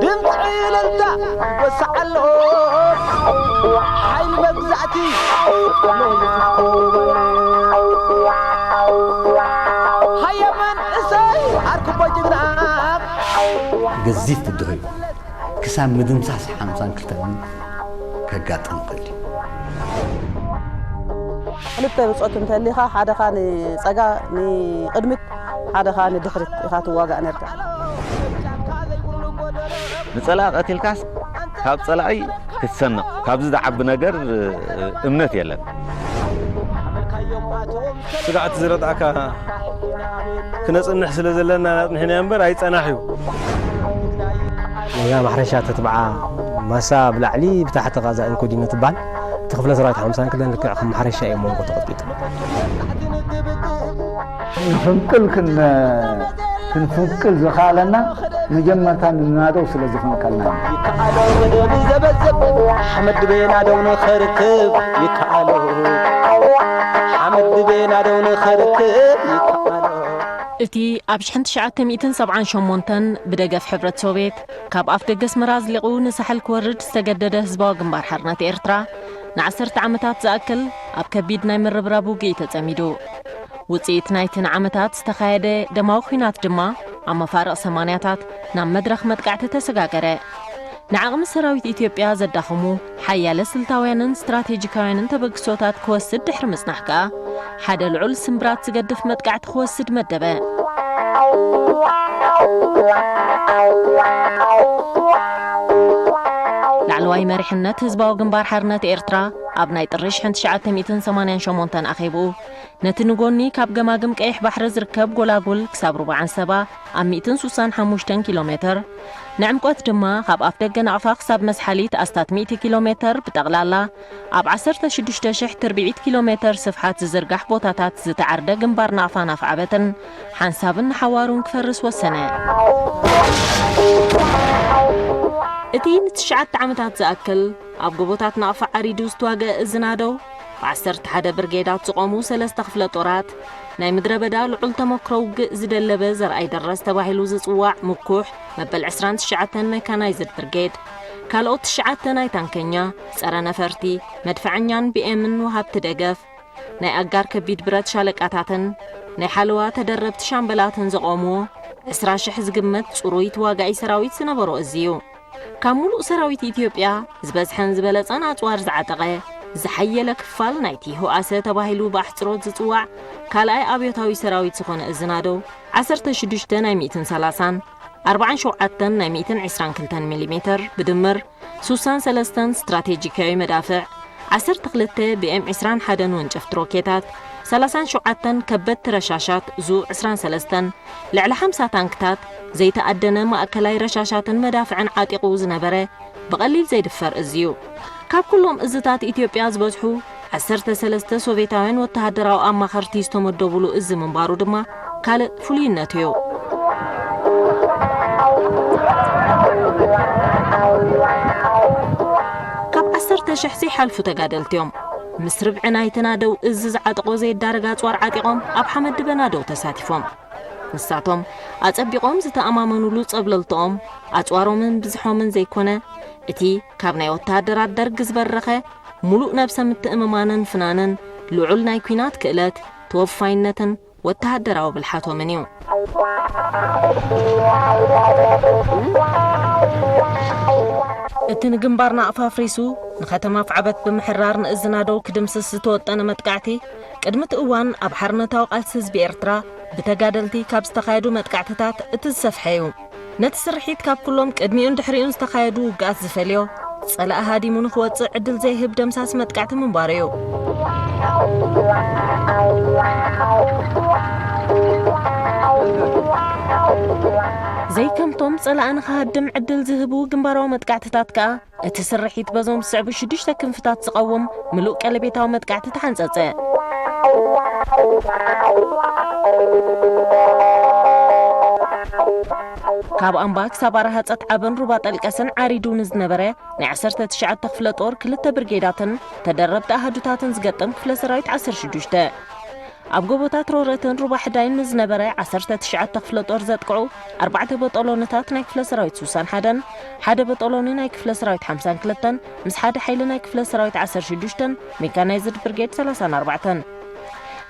ድምፂ እልልታ ይወስዓሎ፣ ሓይሊ መግዛእቲ ሃየ መንእሰይ ኣርክቦ ጅግና። ገዚፍ ብድሆ እዩ። ክሳብ ምድምሳስ ሓምሳን ክልተን ከጋጥም ይኽእል እዩ። ክልተ ብጾት እንተሊኻ፣ ሓደኻ ንጸጋ ንቕድሚት፣ ሓደኻ ንድሕሪት ኢኻ ትዋጋእ ነርካ። ንጸላኢ ቀቲልካስ ካብ ጸላኢ ክትሰንቕ፣ ካብዚ ዝዓቢ ነገር እምነት የለን። ስጋዕቲ ዝረድኣካ ክነጽንሕ ስለ ዘለና ናጽኒሕና እምበር ኣይጸናሕ እዩ። ነዛ ማሕረሻ ተትብዓ ማሳ ብላዕሊ ብታሕቲ ቃዛ እንኮዲኖ ትባል እቲ ክፍለ ሰራዊት ሓምሳን ክልተን ልክዕ ከም ማሕረሻ እዩ መንጎ ተቐጥቂጡ። ንፍንቅል ክን- ክንፍንቅል ዝኸኣለና መጀመርታ ንናደው ስለ ዝፈንቀልና እዩ። ይከኣሎ መደብ ዘበዘብ ሓመድ ቤና ደው ንኸርክብ ይከኣሎ ሓመድ ቤና ደው ንኸርክብ ይከኣሎ። እቲ ኣብ ሽሕን ትሽዓተ ሚእትን ሰብዓን ሸሞንተን ብደገፍ ሕብረት ሶቭየት ካብ ኣፍ ደገ ኣስመራ ኣዝሊቑ ንሳሕል ክወርድ ዝተገደደ ህዝባዊ ግንባር ሓርነት ኤርትራ ንዓሰርተ ዓመታት ዝኣክል ኣብ ከቢድ ናይ ምርብራብ ውግእ እዩ ተጸሚዱ። ውጽኢት ናይቲ ንዓመታት ዝተኻየደ ደማዊ ኲናት ድማ ኣብ መፋርቕ ሰማንያታት ናብ መድረኽ መጥቃዕቲ ተሰጋገረ። ንዓቕሚ ሰራዊት ኢትዮጵያ ዘዳኸሙ ሓያለ ስልታውያንን ስትራቴጂካውያንን ተበግሶታት ክወስድ ድሕሪ ምጽናሕ ከኣ ሓደ ልዑል ስምብራት ዝገድፍ መጥቃዕቲ ክወስድ መደበ። ላዕለዋይ መሪሕነት ህዝባዊ ግንባር ሓርነት ኤርትራ ኣብ ናይ ጥሪ ሽሕን ትሽዓተ ሚእትን ሰማንያን ሸሞንተን ኣኼብኡ ነቲ ንጎኒ ካብ ገማግም ቀይሕ ባሕሪ ዝርከብ ጎላጉል ክሳብ ሩባ ዓንሰባ ኣብ ሚእትን ሱሳን ሓሙሽተን ኪሎ ሜተር፣ ንዕምቆት ድማ ካብ ኣፍ ደገ ናቕፋ ክሳብ መስሓሊት ኣስታት ሚእቲ ኪሎ ሜተር ብጠቕላላ ኣብ ዓሰርተ ሽዱሽተ ሽሕ ትርብዒት ኪሎ ሜተር ስፍሓት ዝዝርጋሕ ቦታታት ዝተዓርደ ግንባር ናቕፋ ናፍ ዓበትን ሓንሳብን ንሓዋሩን ክፈርስ ወሰነ። እቲ ንትሽዓተ ዓመታት ዝኣክል ኣብ ጎቦታት ናቕፋ ዓሪዱ ዝተዋግአ እዚ ናደው ብዓሰርተ ሓደ ብርጌዳት ዝቖሙ ሰለስተ ክፍለ ጦራት ናይ ምድረ በዳ ልዑል ተመክሮ ውግእ ዝደለበ ዘርኣይ ደረስ ተባሂሉ ዝጽዋዕ ምኩሕ መበል ዕስራን ትሽዓተን መካናይዝድ ብርጌድ፣ ካልኦት ትሽዓተ ናይ ታንከኛ፣ ጸረ ነፈርቲ፣ መድፈዐኛን ቢኤምን ወሃብቲ ደገፍ፣ ናይ ኣጋር ከቢድ ብረት ሻለቃታትን ናይ ሓለዋ ተደረብቲ ሻምበላትን ዘቖምዎ ዕስራ ሽሕ ዝግመት ጽሩይ ተዋጋኢ ሰራዊት ዝነበሮ እዚ እዩ። ካብ ሙሉእ ሰራዊት ኢትዮጵያ ዝበዝሐን ዝበለጸን ኣጽዋር ዝዓጠቐ ዝሓየለ ክፋል ናይቲ ህዋሰ ተባሂሉ ብኣሕጽሮት ዝጽዋዕ ካልኣይ ኣብዮታዊ ሰራዊት ዝኾነ እዚ ናደው ዓሰርተ ሽዱሽተ ናይ ሚእትን ሰላሳን ኣርባዓን ሸውዓተን ናይ ሚእትን ዕስራን ክልተን ሚሊሜተር ብድምር ሱሳን ሰለስተን ስትራቴጂካዊ መዳፍዕ ዓሰርተ ክልተ ቢኤም ዕስራን ሓደን ወንጨፍቲ ሮኬታት ሰላሳን ሸውዓተን ከበድቲ ረሻሻት ዙ ዕስራን ሰለስተን ልዕሊ ሓምሳ ታንክታት ዘይተኣደነ ማእከላይ ረሻሻትን መዳፍዕን ዓጢቑ ዝነበረ ብቐሊል ዘይድፈር እዚ እዩ። ካብ ኩሎም እዝታት ኢትዮጵያ ዝበዝሑ ዓሰርተ ሰለስተ ሶቬታውያን ወተሃደራዊ ኣማኸርቲ ዝተመደቡሉ እዚ ምንባሩ ድማ ካልእ ፍሉይነቱ እዩ። ካብ ዓሰርተ ሽሕ ዘይሓልፉ ተጋደልቲ እዮም ምስ ርብዒ ናይቲ ናደው እዚ ዝዓጠቖ ዘይዳረግ ኣጽዋር ዓጢቖም ኣብ ሓመድ ድበ ናደው ተሳቲፎም። ንሳቶም ኣጸቢቖም ዝተኣማመኑሉ ጸብለልትኦም ኣጽዋሮምን ብዝሖምን ዘይኮነ እቲ ካብ ናይ ወተሃደራት ደርግ ዝበረኸ ሙሉእ ነብሰ ምትእምማንን ፍናንን ልዑል ናይ ኲናት ክእለት ተወፋይነትን ወተሃደራዊ ብልሓቶምን እዩ። እቲ ንግንባር ናቕፋ ኣፍሪሱ ንኸተማ ኣፍዓበት ብምሕራር ንእዝናደው ክድምስስ ዝተወጠነ መጥቃዕቲ ቅድሚ እቲ እዋን ኣብ ሓርነታዊ ቃልሲ ህዝቢ ኤርትራ ብተጋደልቲ ካብ ዝተኻየዱ መጥቃዕትታት እቲ ዝሰፍሐ እዩ። ነቲ ስርሒት ካብ ኩሎም ቅድሚኡን ድሕሪኡን ዝተኻየዱ ውግኣት ዝፈልዮ፣ ጸላኢ ሃዲሙ ንኽወጽእ ዕድል ዘይህብ ደምሳሲ መጥቃዕቲ ምንባሩ እዩ። ዘይከምቶም ጸላኢ ንኽሃድም ዕድል ዝህቡ ግንባራዊ መጥቃዕትታት ከኣ፣ እቲ ስርሒት በዞም ዝስዕቡ ሽዱሽተ ክንፍታት ዝቐውም ምሉእ ቀለቤታዊ መጥቃዕቲ ተሓንጸጸ። ካብ ኣምባ ክሳብ ኣራሃ ጸት ዓበን ሩባ ጠልቀስን ዓሪዱ ንዝነበረ ናይ ዓሰርተ ትሽዓተ ክፍለ ጦር ክልተ ብርጌዳትን ተደረብቲ ኣሃዱታትን ዝገጥም ክፍለ ሰራዊት ዓሰርተ ሽዱሽተ። ኣብ ጎቦታት ሮረትን ሩባ ሕዳይን ንዝነበረ ዓሰርተ ትሽዓተ ክፍለ ጦር ዘጥቅዑ ኣርባዕተ በጠሎንታት ናይ ክፍለ ሰራዊት ስሳን ሓደን፣ ሓደ በጠሎኒ ናይ ክፍለ ሰራዊት ሓምሳን ክልተን ምስ ሓደ ሓይሊ ናይ ክፍለ ሰራዊት ዓሰርተ ሽዱሽተን ሜካናይዝድ ብርጌድ ሰላሳን ኣርባዕተን።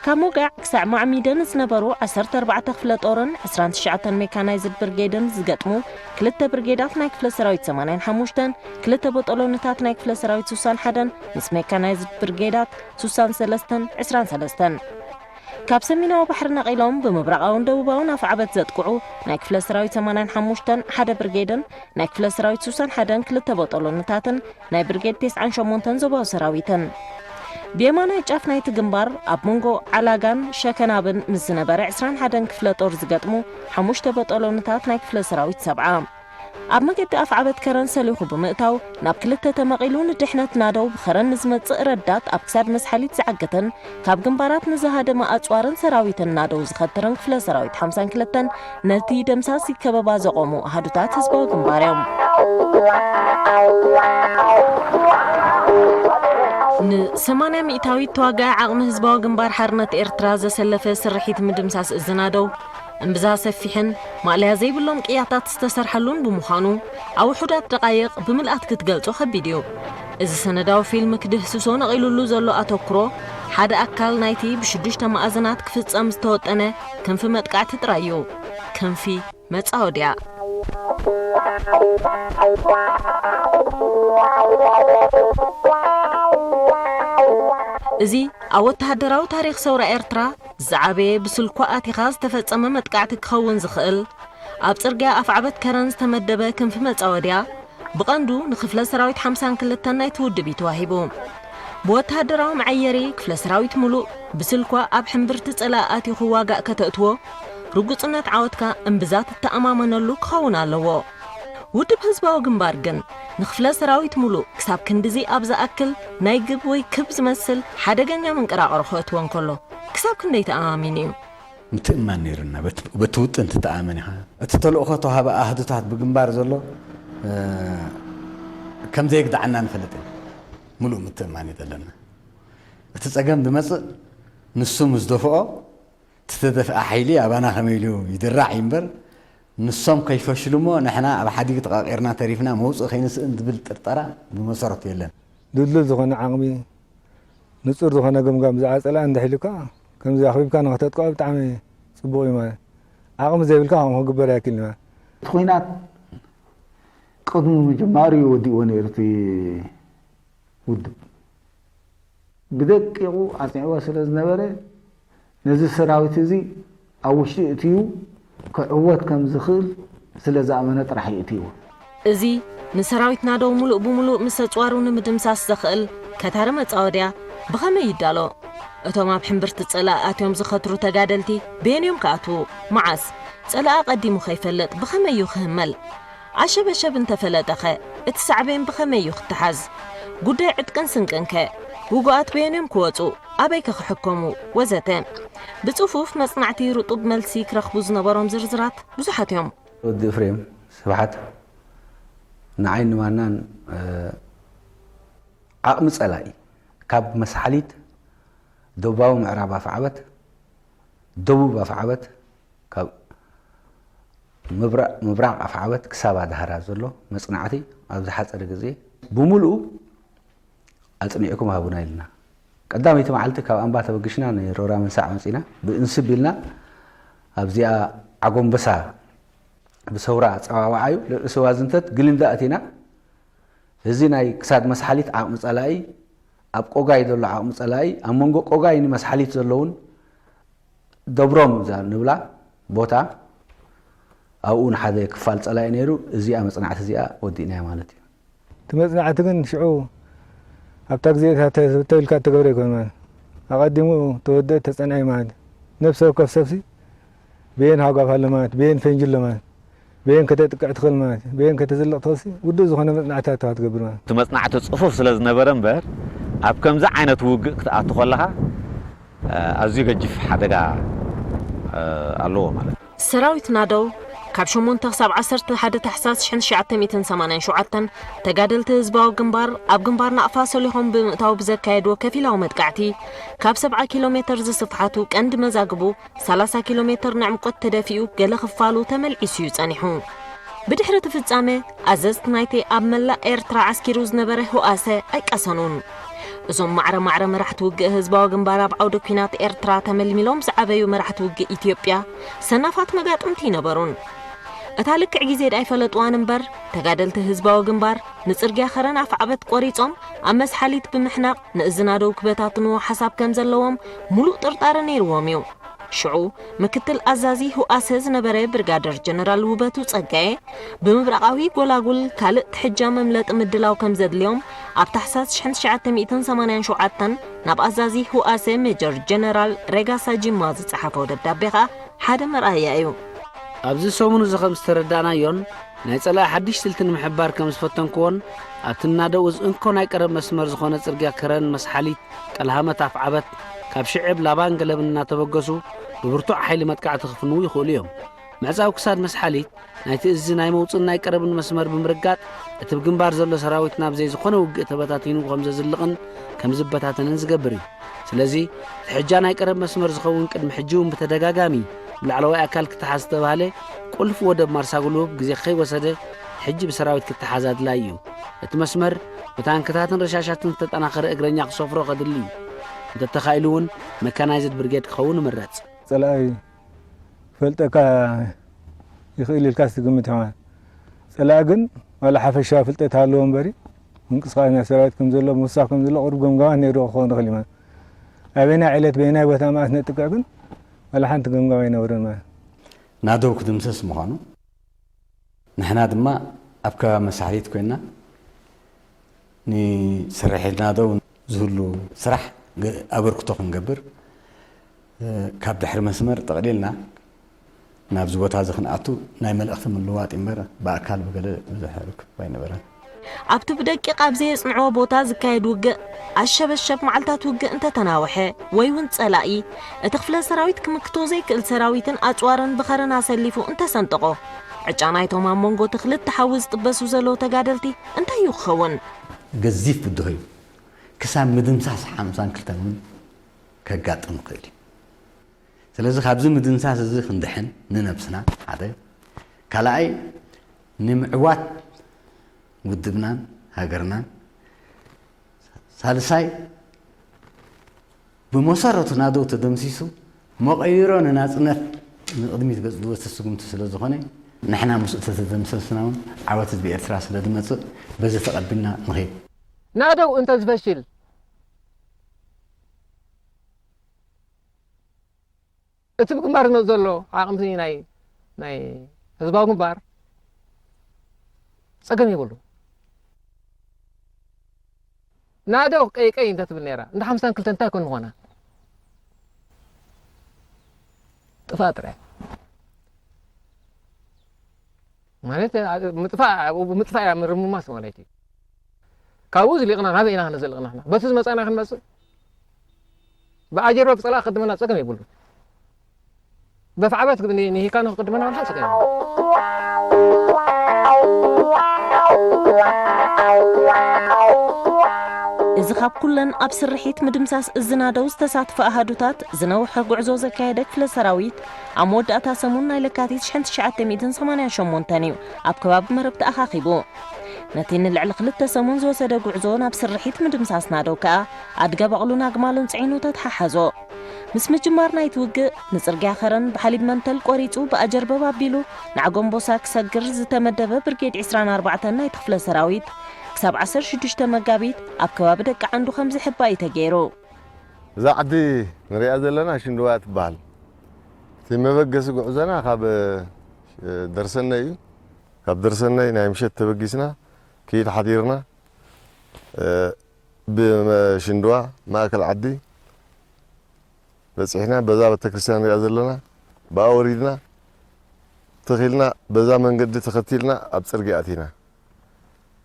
ካብ ሞጋዕ ክሳዕ ማዕሚደን ዝነበሩ ዓሰርተ ኣርባዕተ ክፍለ ጦርን ዕስራን ትሽዓተን ሜካናይዝድ ብርጌድን ዝገጥሙ ክልተ ብርጌዳት ናይ ክፍለ ሰራዊት ሰማንያን ሓሙሽተን፣ ክልተ በጠሎንታት ናይ ክፍለ ሰራዊት ስሳን ሓደን ምስ ሜካናይዝድ ብርጌዳት ስሳን ሰለስተን ዕስራን ሰለስተን። ካብ ሰሜናዊ ባሕሪ ነቒሎም ብምብራቓውን ደቡባውን ኣፍዓበት ዘጥቅዑ ናይ ክፍለ ሰራዊት ሰማንያን ሓሙሽተን ሓደ ብርጌድን ናይ ክፍለ ሰራዊት ስሳን ሓደን ክልተ በጠሎንታትን ናይ ብርጌድ ተስዓን ሸሞንተን ዞባዊ ሰራዊትን። ብየማናይ ጫፍ ናይቲ ግንባር ኣብ መንጎ ዓላጋን ሸከናብን ምስ ዝነበረ ዕስራን ሓደን ክፍለ ጦር ዝገጥሙ ሓሙሽተ በጠሎንታት ናይ ክፍለ ሰራዊት ሰብዓ። ኣብ መገዲ ኣፍዓበት ከረን ሰሊኹ ብምእታው ናብ ክልተ ተመቒሉ ንድሕነት ናደው ብኸረን ንዝመጽእ ረዳት ኣብ ክሳድ መስሓሊት ዝዓግትን ካብ ግንባራት ንዝሃደመ ኣጽዋርን ሰራዊትን ናደው ዝኸትርን ክፍለ ሰራዊት ሓምሳን ክልተን ነቲ ደምሳሲ ከበባ ዘቖሙ ኣሃዱታት ህዝባዊ ግንባር እዮም። ንሰማንያ ሚእታዊት ተዋጋኢ ዓቕሚ ህዝባዊ ግንባር ሓርነት ኤርትራ ዘሰለፈ ስርሒት ምድምሳስ እዚ ናደው እምብዛ ሰፊሕን ማእለያ ዘይብሎም ቅያታት ዝተሰርሐሉን ብምዃኑ፣ ኣብ ውሑዳት ደቓይቕ ብምልኣት ክትገልጾ ከቢድ እዩ። እዚ ሰነዳዊ ፊልም ክድህስሶ ነቒሉሉ ዘሎ ኣተኩሮ፣ ሓደ ኣካል ናይቲ ብሽዱሽተ መኣዝናት ክፍጸም ዝተወጠነ ክንፊ መጥቃዕቲ ጥራይ እዩ። ክንፊ መጻወድያ። እዚ ኣብ ወተሃደራዊ ታሪኽ ሰውራ ኤርትራ ዝዓበየ ብስልኳ ኣቲኻ ዝተፈጸመ መጥቃዕቲ ክኸውን ዝኽእል፣ ኣብ ጽርግያ ኣፍዓበት ከረን ዝተመደበ ክንፊ መጻወድያ፣ ብቐንዱ ንክፍለ ሰራዊት ሓምሳን ክልተን ናይቲ ውድብ እዩ ተዋሂቡ። ብወተሃደራዊ መዐየሪ ክፍለ ሰራዊት ሙሉእ ብስልኳ ኣብ ሕምብርቲ ጸላኢ ኣትዩ ክዋጋእ ከተእትዎ፣ ርጉጽነት ዓወትካ እምብዛ ትተኣማመነሉ ክኸውን ኣለዎ። ውድብ ህዝባዊ ግንባር ግን ንክፍለ ሰራዊት ሙሉእ ክሳብ ክንድዚ ኣብ ዝኣክል ናይ ግብ ወይ ክብ ዝመስል ሓደገኛ መንቀራቕሮ ከእትዎ እንከሎ፣ ክሳብ ክንደይ ተኣማሚኑ እዩ? ምትእምማን ነይሩና። በቲ፣ በቲ ውጥን ትተኣመን ኢኻ። እቲ ተልእኾ ተዋህበ ኣህዱታት ብግንባር ዘሎ፣ እ፣ ከም ዘየግድዓና ንፈልጥ ኢና። ሙሉእ ምትእምማን እዩ ዘለና። እቲ ጸገም ዝመጽእ ንሱ ምስ ደፍኦ፣ እቲ ተደፍኣ ሓይሊ ኣባና ከመይ ኢሉ ይድራዕ እዩ እምበር፣ ንሶም ከይፈሽሉ እሞ ንሕና ኣብ ሓዲግ ተቓቒርና ተሪፍና መውጽኢ ከይንስእን ዝብል ጥርጠራ ብመሰረቱ የለን። ድልዱል ዝኾነ ዓቕሚ፣ ንጹር ዝኾነ ገምጋም ብዛዕባ ጸላኢ እንድሕልዩካ፣ ከምዚ ኣኽቢብካ ንኽተጥቅዖ ብጣዕሚ ጽቡቕ እዩ ማለት። ዓቕሚ ዘይብልካ ከምኡ ክግበር ኣይክእልን ማለት። እቲ ኲናት ቅድሚ ምጅማሩ እዩ ወዲእዎ ነይሩ እቲ ውድብ። ብደቂቑ ኣጽኒዕዎ ስለ ዝነበረ፣ ነዚ ሰራዊት እዚ ኣብ ውሽጢ እትዩ ክዕወት ከም ዝኽእል ስለ ዝኣመነ ጥራሕ እዩ እትይዎ። እዚ ንሰራዊት ናደው ሙሉእ ብሙሉእ ምስ ኣጽዋሩ ንምድምሳስ ዘኽእል ከታሪ መጻወድያ ብኸመይ ይዳሎ? እቶም ኣብ ሕምብርቲ ጸላኢ ኣትዮም ዝኸትሩ ተጋደልቲ በየን እዮም ክኣትዉ? መዓስ? ጸላኢ ኣቐዲሙ ከይፈልጥ ብኸመይ እዩ ክህመል? ኣሸበሸብ እንተፈለጠኸ እቲ ሳዕቤን ብኸመይ እዩ ክተሓዝ? ጉዳይ ዕጥቅን ስንቅንከ? ውጉኣት በየን እዮም ክወጹ? ኣበይከ ክሕከሙ? ወዘተ። ብጽፉፍ መጽናዕቲ ርጡብ መልሲ ክረኽቡ ዝነበሮም ዝርዝራት ብዙሓት እዮም። ወዲ ኤፍሬም ስብሓት ንዓይን ንማናን፣ እ፣ ዓቕሚ ጸላኢ ካብ መስሓሊት ደቡባዊ ምዕራብ ኣፍዓበት፣ ደቡብ ኣፍዓበት፣ ካብ ምብራ-፣ ምብራቕ ኣፍዓበት ክሳብ ኣድሃራ ዘሎ መጽናዕቲ ኣብ ዝሓጸረ ግዜ ብምሉኡ ኣጽኒዕኩም ሃቡና ኢልና። ቀዳመይቲ መዓልቲ ካብ ኣምባ ተበጊሽና ንሮራ መንሳዕ መጺና፣ ብእንስብ ኢልና ኣብዚኣ ዓጎምበሳ ብሰውራ ኣጸዋውዓዩ ልዕሊ ሰዋ ዝንተት ግሊንዳ ኣቲና። እዚ ናይ ክሳድ መስሓሊት ዓቕሚ ጸላኢ፣ ኣብ ቆጋይ ዘሎ ዓቕሚ ጸላኢ፣ ኣብ መንጎ ቆጋይን መስሓሊት ዘለውን ደብሮም እዛ ንብላ ቦታ፣ ኣብኡ ንሓደ ክፋል ጸላኢ ነይሩ። እዚኣ መጽናዕቲ እዚኣ ወዲእናያ ማለት እዩ። እቲ መጽናዕቲ ግን ሽዑ ኣብታ ግዜ እታ ተ-፣ ተተቢልካ እተገብረ ኣይኮነን ማለት። ኣቐዲሙ ተወደአ ተጸንዐ ማለት። ነፍሲ ወከፍ ሰብሲ ብኤን ሃጓፍ ኣሎ ማለት፣ ብኤን ፈንጂ ኣሎ ማለት፣ ብኤን ከተጥቅዕ ትኽእል ማለት፣ ብኤን ከተዝልቕ ትኽእልሲ ውዱእ ዝኾነ መጽናዕትታት ኢኻ ትገብር ማለት። እቲ መጽናዕቲ ጽፉፍ ስለ ዝነበረ እምበር፣ ኣብ ከምዚ ዓይነት ውግእ ክትኣቱ ከለኻ፣ እ፣ ኣዝዩ ገጅፍ ሓደጋ፣ እ፣ ኣለዎ ማለት እዩ። ሰራዊት ናደው ካብ ሸሞንተ ክሳብ ዓሰርተ ሓደ ታሕሳስ ሽሕን ትሽዓተ ሚእትን ሰማንያን ሸውዓተን፣ ተጋደልቲ ህዝባዊ ግንባር ኣብ ግንባር ናቕፋ ሰሊኾም ብምእታው ብዘካየድዎ ከፊላዊ መጥቃዕቲ፣ ካብ ሰብዓ ኪሎ ሜተር ዝስፍሓቱ ቀንዲ መዛግቡ፣ ሰላሳ ኪሎ ሜተር ንዕምቆት ተደፊኡ፣ ገለ ክፋሉ ተመልዒሱ እዩ ጸኒሑ። ብድሕሪ እቲ ፍጻመ፣ ኣዘዝቲ ናይቲ ኣብ መላእ ኤርትራ ዓስኪሩ ዝነበረ ህውኣሰ ኣይቀሰኑን። እዞም ማዕረ ማዕረ መራሕቲ ውግእ ህዝባዊ ግንባር ኣብ ዓውደ ኲናት ኤርትራ ተመልሚሎም ዝዓበዩ መራሕቲ ውግእ ኢትዮጵያ ሰናፋት መጋጥምቲ ኣይነበሩን። እታ ልክዕ ግዜ ዳይፈለጥዋን እምበር፣ ተጋደልቲ ህዝባዊ ግንባር ንጽርግያ ከረን ኣፍዓበት ቆሪጾም ኣብ መስሓሊት ብምሕናቕ ንእዝናደው ክበታትንዎ ሓሳብ ከም ዘለዎም ምሉእ ጥርጣረ ነይርዎም እዩ። ሽዑ ምክትል ኣዛዚ ህውኣሰ ዝነበረ ብርጋደር ጀነራል ውበቱ ጸጋየ፣ ብምብራቓዊ ጎላጉል ካልእ ትሕጃ መምለጢ ምድላው ከም ዘድልዮም ኣብ ታሕሳስ ሽሕን ትሽዓተ ሚእትን ሰማንያን ሸውዓተን ናብ ኣዛዚ ህውኣሰ ሜጀር ጀነራል ሬጋሳ ጂማ ዝጸሓፎ ደብዳቤ ከኣ ሓደ መርኣያ እዩ። ኣብዚ ሰሙን እዚ ከም ዝተረዳእናዮን ናይ ጸላኢ ሓድሽ ስልቲ ንምሕባር ከም ዝፈተንክዎን ኣብቲ እናደው እዚ እንኮ ናይ ቀረብ መስመር ዝኾነ ጽርግያ ከረን መስሓሊት ጠልሃመት ኣፍዓበት ካብ ሽዕብ ላባን ገለብን እናተበገሱ ብብርቱዕ ሓይሊ መጥቃዕቲ ክፍንዉ ይኽእሉ እዮም። ምዕጻው ክሳድ መስሓሊት ናይቲ እዚ ናይ መውጽእን ናይ ቀረብን መስመር ብምርጋጥ እቲ ብግንባር ዘሎ ሰራዊት ናብ ዘይዝኾነ ውግእ ተበታቲኑ ከም ዘዝልቕን ከም ዝበታተንን ዝገብር እዩ። ስለዚ እቲ ሕጃ ናይ ቀረብ መስመር ዝኸውን ቅድሚ ሕጂ እውን ብተደጋጋሚ ብላዕለዋይ ኣካል ክተሓዝ ዝተባህለ ቁልፊ ወደብ ማርሳጉሉብ ግዜ ከይወሰደ ሕጂ ብሰራዊት ክተሓዝ ኣድላዪ እዩ። እቲ መስመር ብታንክታትን ረሻሻትን ዝተጠናኸረ እግረኛ ክሰፍሮ ከድሊ እዩ። እንተተኻኢሉ እውን መካናይዝድ ብርጌድ ክኸውን ይምረጽ። ጸላኢ ክፈልጠካ ይኽእል ኢልካ ትግምት ኢኻ። ጸላኢ ግን ዋላ ሓፈሻዊ ፍልጠት ሃለዎ እምበሪ ምንቅስቃስ ናይ ሰራዊት ከም ዘሎ ምውሳኽ ከም ዘሎ ቁሩብ ገምጋማት ነይርዎ ክኸውን ይኽእል እዩ ማለት። ኣበየናይ ዕለት በየናይ ቦታ መዓስ ነጥቅዕ ግን ዋላ ሓንቲ ገምጋም ኣይነበረን ማለት። ናደው ክድምሰስ ምዃኑ ንሕና ድማ ኣብ ከባቢ መሳሕሊት ኮይና ንስርሒት ናደው ዝህሉ ስራሕ ግ-፣ ኣበርክቶ ክንገብር፣ እ፣ ካብ ድሕሪ መስመር ጠቕሊልና ናብዚ ቦታ እዚ ክንኣቱ ናይ መልእኽቲ ምልውዋጥ እምበር ብኣካል ብገለ ብዙሕ ርክብ ኣይነበረን። ኣብቲ ብደቂቕ ኣብ ዘየጽንዕዎ ቦታ ዝካየድ ውግእ፣ ኣሸበሸብ መዓልታት ውግእ እንተተናውሐ፣ ወይ እውን ጸላኢ፣ እቲ ክፍለ ሰራዊት ክምክቶ ዘይክእል ሰራዊትን ኣጽዋርን ብኸረን ኣሰሊፉ እንተሰንጠቖ፣ ዕጫ ናይቶም ኣብ መንጎ እቲ ክልተ ሓዊ ዝጥበሱ ዘለዉ ተጋደልቲ እንታይ እዩ ክኸውን? ገዚፍ ብድሆ እዩ። ክሳብ ምድምሳስ ሓምሳን ክልተን እውን ከጋጥም ይኽእል እዩ። ስለዚ ካብዚ ምድምሳስ እዚ ክንድሕን ንነብስና ሓደ፣ ካልኣይ ንምዕዋት ውድብናን ሃገርናን፣ ሳልሳይ ብመሰረቱ ናደው ተደምሲሱ መቐይሮ ንናጽነት ንቕድሚት ገጽ ዝወስድ ስጉምቲ ስለ ዝኾነ፣ ንሕና ምስኡ ተተደምሰስና እውን ዓወት ህዝቢ ኤርትራ ስለ ዝመጽእ በዚ ተቐቢልና ንኸይድ። ናደው እንተ ዝፈሽል፣ እቲ ብግንባር ዝመጽእ ዘሎ ዓቕምቲ ናይ፣ ናይ ህዝባዊ ግንባር ጸገም የብሉ። ናደው ቀይ ቀይ እንተ ትብል ነይራ፣ እንዳ ሓምሳን ክልተን እንታይ ኮን ምኾና? ጥፋእ ጥራይ። ማለት፣ ኣ-፣ ምጥፋእ፣ ኣብኡ ብምጥፋእ እያ ምርምማስ ማለት እዩ። ካብኡ ዝሊቕና ናበይ ኢና ክንዘልቕ ንሕና? በቲ ዝመጻና ክንመጽእ? ብኣጀርባ ብጸላእ ክቅድመና ጸገም የብሉን። በፍዓበት ግን ንሂካ ንክቅድመና ወላ ጸገም የብሉን። እዚ ካብ ኩለን ኣብ ስርሒት ምድምሳስ እዚ ናደው ዝተሳትፈ ኣሃዱታት ዝነውሐ ጉዕዞ ዘካየደ ክፍለ ሰራዊት፣ ኣብ መወዳእታ ሰሙን ናይ ለካቲት ሽሕን ትሽዓተ ሚእትን ሰማንያን ሸሞንተን እዩ ኣብ ከባቢ መረብ ተኣኻኺቡ። ነቲ ንልዕሊ ክልተ ሰሙን ዝወሰደ ጉዕዞ ናብ ስርሒት ምድምሳስ ናደው ከኣ ኣድገ በቕሉን ኣግማሉን ጽዒኑ ተተሓሓዞ። ምስ ምጅማር ናይቲ ውግእ፣ ንጽርግያ ከረን ብሓሊብ መንተል ቆሪጹ ብኣጀርበብ ኣቢሉ ንዓጎምቦሳ ክሰግር ዝተመደበ ብርጌድ ዕስራን ኣርባዕተን ናይቲ ክፍለ ሰራዊት፣ ክሳብ ዓሰርተ ሽዱሽተ መጋቢት ኣብ ከባቢ ደቂ ዓንዱ ከም ዝሕባ እዩ ተገይሩ። እዛ ዓዲ ንሪኣ ዘለና ሽንድዋ ትበሃል። እቲ መበገሲ ጉዕዞና ካብ፣ እ፣ ደርሰነይ እዩ። ካብ ደርሰነይ ናይ ምሸት ተበጊስና ክይድ ሓዲርና፣ እ፣ ብመ-፣ ሽንድዋ ማእከል ዓዲ በጺሕና፣ በዛ ቤተክርስትያን ንሪኣ ዘለና ብኣ ወሪድና፣ ትኽ ኢልና በዛ መንገዲ ተኸቲልና ኣብ ጽርግያ ኣቲና።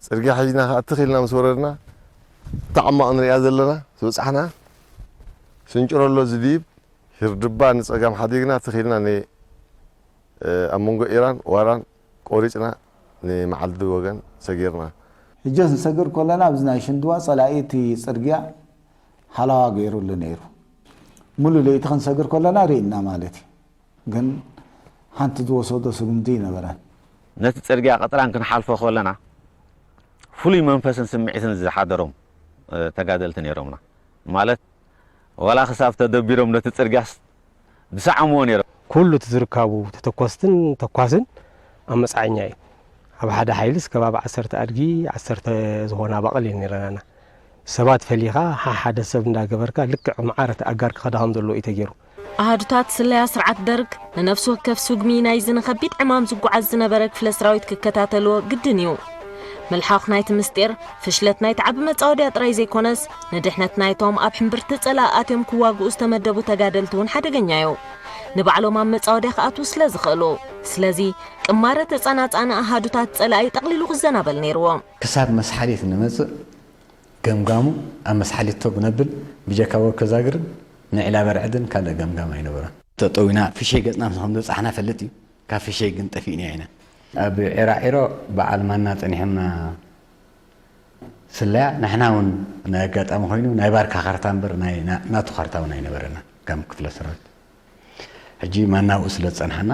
ጽርግያ ሒዝና ከኣ ትኽ ኢልና ምስ ወረድና፣ እታ ዓማቕ ንሪኣ ዘለና ዝበጻሕና፣ ስንጭረሎ ዝድይብ፣ ሂርድባ ንጸጋም ሓዲግና ትኽ ኢልና ን-፣ ኣብ መንጎ ኢራን ዋራን ቆሪፅና ንመዓልቲ ወገን ሰጊርና። ሕጀስ ንሰግር ከለና ኣብዚ ናይ ሽንድዋ ፀላኢ እቲ ፅርግያ ሓላዋ ገይሩሉ ነይሩ። ሙሉ ለይቲ ክንሰግር ከለና ርኢና ማለት እዩ። ግን ሓንቲ ዝወሰዶ ስጉምቲ ይነበረን። ነቲ ፅርግያ ቀጥራን ክንሓልፎ ከለና ፍሉይ መንፈስን ስምዒትን ዝሓደሮም ተጋደልቲ ነይሮምና። ማለት ዋላ ክሳብ ተደቢሮም ነቲ ፅርግያስ ዝሰዓምዎ ነይሮም። ኩሉ እቲ ዝርካቡ ተተኮስትን ተኳስን ኣብ መፅዓኛ እዩ። ኣብ ሓደ ሓይልስ ከባቢ ዓሰርተ ኣድጊ ዓሰርተ ዝኾና ኣባቕል እየን ነይረናና። ሰባት ፈሊኻ ሓሓደ ሰብ እንዳገበርካ ልክዕ መዓር እቲ ኣጋር ክኸዳ ከም ዘለዎ እዩ ተገይሩ። ኣሃዱታት ስለያ ስርዓት ደርግ ንነፍሲ ወከፍ ስጉሚ ናይዚ ንኸቢድ ዕማም ዝጓዓዝ ዝነበረ ክፍለ ሰራዊት ክከታተልዎ ግድን እዩ። ምልሓኽ ናይቲ ምስጢር ፍሽለት ናይቲ ዓቢ መጻወድያ ጥራይ ዘይኮነስ ንድሕነት ናይቶም ኣብ ሕምብርቲ ጸላእ ኣትዮም ክዋግኡ ዝተመደቡ ተጋደልቲ እውን ሓደገኛ እዩ። ንባዕሎም ኣብ መጻወድያ ክኣትዉ ስለ ዝኽእሉ። ስለዚ ቅማረ ተጸናጻኒ ኣሃዱታት ጸላኢ ጠቕሊሉ ክዘናበል ነይርዎ። ክሳብ መስሓሊት ንመጽእ ገምጋሙ ኣብ መስሓሊት ቶግ ነብል ብጀካ ወከ ዛግርን ንዒላ በርዕድን ካልእ ገምጋም ኣይነበሮን። ጠጠው ኢና ፍሸይ ገጽና ምስ ከም ዘብጻሕና ፈልጥ እዩ። ካብ ፍሸይ ግን ጠፊእና ኢና። ኣብ ዒራዒሮ በዓል ማና ጸኒሖምና ስለያ ንሕና እውን ናይ ኣጋጣሚ ኮይኑ ናይ ባርካ ካርታ እምበር ናይ ናቱ ካርታ እውን ኣይነበረና ከም ክፍለ ሰራዊት። ሕጂ ማናብኡ ስለ ዝጸንሓና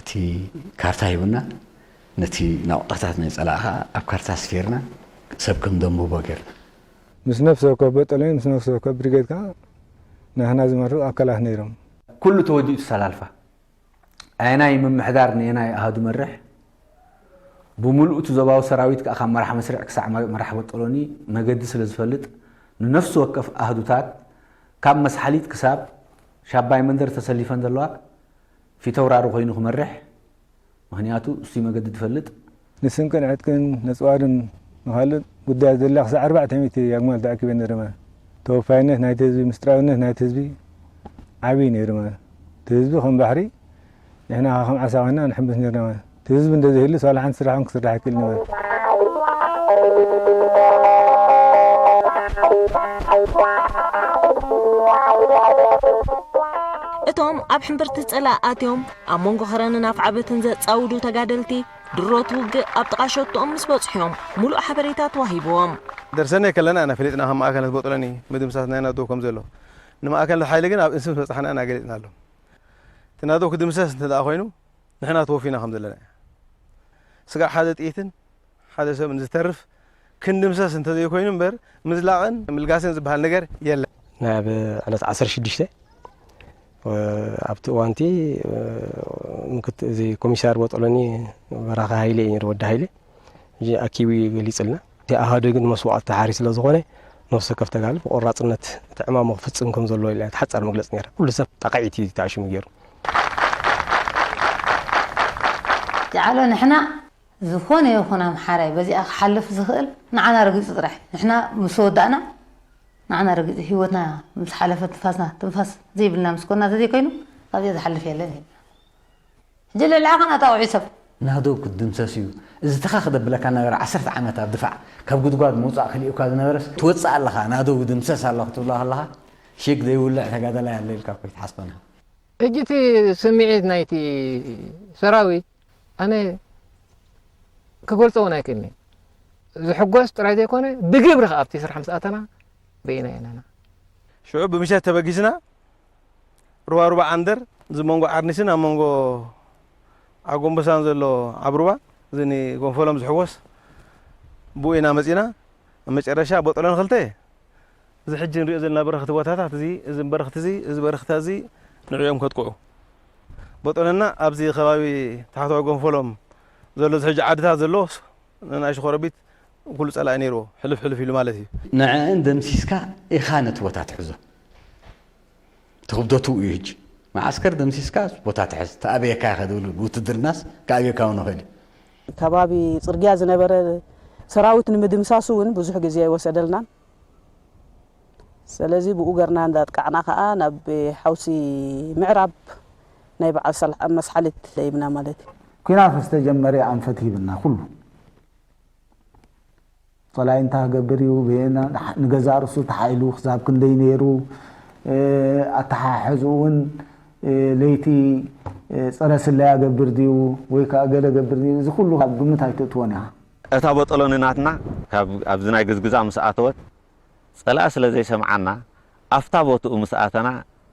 እቲ ካርታ ሂቡና ነቲ ናቑጣታት ናይ ጸላእ ከዓ ኣብ ካርታ ኣስፊርና ሰብ ከም ደንብቦ ጌርና። ምስ ነፍሲ ወከፍ በጠሎኒ ምስ ነፍሲ ወከፍ ብሪጌድ ከዓ ንሕና ዝመርሑ ኣካላት ነይሮም። ኩሉ ተወዲኡ ተሰላልፋ። ኣየናይ ምምሕዳር ንየናይ ኣሃዱ መርሕ፣ ብምሉኡ እቲ ዞባዊ ሰራዊት ከኣ ካብ መራሕ መስርዕ ክሳዕ መራሕ በጠሎኒ መገዲ ስለ ዝፈልጥ፣ ንነፍሲ ወከፍ ኣህዱታት ካብ መስሓሊጥ ክሳብ ሻባይ መንደር ተሰሊፈን ዘለዋ ፊተውራሪ ኮይኑ ክመርሕ፣ ምኽንያቱ እሱይ መገዲ ዝፈልጥ፣ ንስንቅን ዕጥቅን ነጽዋርን ንኻልእ ጉዳያት ዘላ ክሳዕ ኣርባዕተ ሚእቲ ኣግማል ተኣኪበን ነረማ። ተወፋይነት ናይቲ ህዝቢ፣ ምስጢራውነት ናይቲ ህዝቢ ዓብዪ ነይሩ ማለት እቲ ህዝቢ ከም ባሕሪ ንሕና ከኣ ከም ዓሳ ኮይና ንሕምብስ ነርና ማለት እቲ ህዝቢ እንተዘይህሉ ሳላ ሓንቲ ስራሕ እውን ክስራሕ ኣይክእልን እዩ ማለት። እቶም ኣብ ሕምብርቲ ጸላእ ኣትዮም ኣብ መንጎ ኸረንን ኣፍዓበትን ዘጻውዱ ተጋደልቲ ድሮት ውግእ ኣብ ጥቓ ሸቶኦም ምስ በጽሑ እዮም ምሉእ ሓበሬታ ተዋሂብዎም። ደርሰናይ ከለና ኢና ፈሊጥና ከም ማእከል ነቲ ቦጦሎኒ ምድምሳስ ናይ ናደው ከም ዘሎ። ንማእከል ሓይሊ ግን ኣብ እንስ ምስ በጻሕና ኢና ገሊጽናሎም። እቲ ናደው ክድምሰስ እንተ ደኣ ኮይኑ ንሕና ተወፊና ከም ዘለና እያ። ስጋዕ ሓደ ጥይትን ሓደ ሰብን ዝተርፍ ክንድምሰስ እንተዘይኮይኑ እምበር ምዝላቕን ምልጋስን ዝበሃል ነገር የለን። ናይ ኣብ ዕለት ዓሰርተ ሽዱሽተ ኣብቲ እዋንቲ ምክት እዚ ኮሚሳር ቦጦሎኒ በራኺ ሃይለ እዩ ነይሩ፣ ወዲ ሃይለ ሕጂ ኣኪቡ እዩ ገሊፅልና። እቲ ኣሃዱ ግን መስዋእቲ ተሓሪ ስለ ዝኾነ ነፍሲ ወከፍ ተጋድል ብቆራፅነት እቲ ዕማሙ ክፍፅም ከም ዘለዎ ኢላ እቲ ሓፃር መግለፂ ነይራ። ኩሉ ሰብ ጣቕዒት እዩ ተኣሽሙ ገይሩ። ጃዕሎ ንሕና ዝኾነ ይኹን ኣምሓራይ በዚኣ ክሓልፍ ዝኽእል ንዓና ረጊጹ ጥራሕ እዩ። ንሕና ምስ ወዳእና ንዓና ረጊጹ ህይወትና ምስ ሓለፈ ትንፋስና ትንፋስ ዘይብልና ምስ ኮና ተዘይኮይኑ ካብዚኣ ዝሓልፍ የለን ኢልና። ሕጂ ልዕሊ ዓቐን ኣጣቕዑ ሰብ። ናደው ክትድምሰስ እዩ። እዚ ተኻ ክደብለካ ነበረ ዓሰርተ ዓመት ኣብ ድፋዕ ካብ ጉድጓድ ምውጻእ ክልእኳ ዝነበረስ ትወጽእ ኣለኻ ናደው ድምሰስ ኣሎ ክትብሎ ከለኻ ሽግ ዘይውልዕ ተጋደላይ ኣሎ ኢልካ እኮ ይትሓስበና። ሕጂ እቲ ስምዒት ናይቲ ሰራዊት ኣነ ክገልጾ እውን ኣይክእልን እየ። ዝሕጎስ ጥራይ ዘይኮነ ብግብሪ ከኣ ኣብቲ ስራሕ ምስ ኣተና ርኢና ኢና ኢና። ሽዑ ብምሸት ተበጊስና ሩባ ሩባ ዓንደር እዚ መንጎ ዓርኒስን ኣብ መንጎ ዓጎንበሳን ዘሎ ዓብሩባ እዚ ንጎንፈሎም ዝሕወስ ብኡ ኢና መጺና። ኣብ መጨረሻ ቦጠሎን ክልተ እዚ ሕጂ ንሪኦ ዘለና በረኽቲ ቦታታት እዚ እዚ በረኽቲ እዚ እዚ በረኽታ እዚ ንዕኦም ከጥቅዑ ቦጠለና ኣብዚ ከባቢ ታሕተዋይ ጎንፈሎም ዘሎ እዚ ሕጂ ዓድታት ዘሎ ንናይ ሽኾረቢት ኩሉ ጸላኢ ነይርዎ ሕልፍ ሕልፍ ኢሉ ማለት እዩ። ንዕእን ደምሲስካ ኢኻ ነቲ ቦታ ትሕዞ። ትኽብደቱ እዩ ሕጂ መዓስከር ደምሲስካ ቦታ ትሕዝ ተኣብየካ ኢኻ ዝብሉ ብውትድርናስ ከኣብየካ እውን ይኽእል እዩ። ከባቢ ጽርግያ ዝነበረ ሰራዊት ንምድምሳሱ እውን ብዙሕ ግዜ ኣይወሰደልናን። ስለዚ ብኡ ገርና እንዳጥቃዕና ከኣ ናብ ሓውሲ ምዕራብ ናይ በዓል ሰልዓ- መስሓሊት ለይብና ማለት እዩ። ኲናት ምስ ተጀመረ ኣንፈት ሂብና ኩሉ ጸላኢ እንታይ ክገብር እዩ ብና ንገዛእ ርእሱ ተሓኢሉ ክሳብ ክንደይ ነይሩ ኣተሓሕዝኡ እውን ለይቲ ጸረ ስለያ ገብር ድዩ ወይ ከዓ ገለ ገብር ድዩ፣ እዚ ኩሉ ካብ ግምት ኣይትእትዎን ኢኻ። እታ በጠሎኒ ናትና ካብ ኣብዚ ናይ ግዝግዛ ምስ ኣተወት፣ ጸላኢ ስለ ዘይሰምዓና፣ ኣብታ ቦትኡ ምስ ኣተና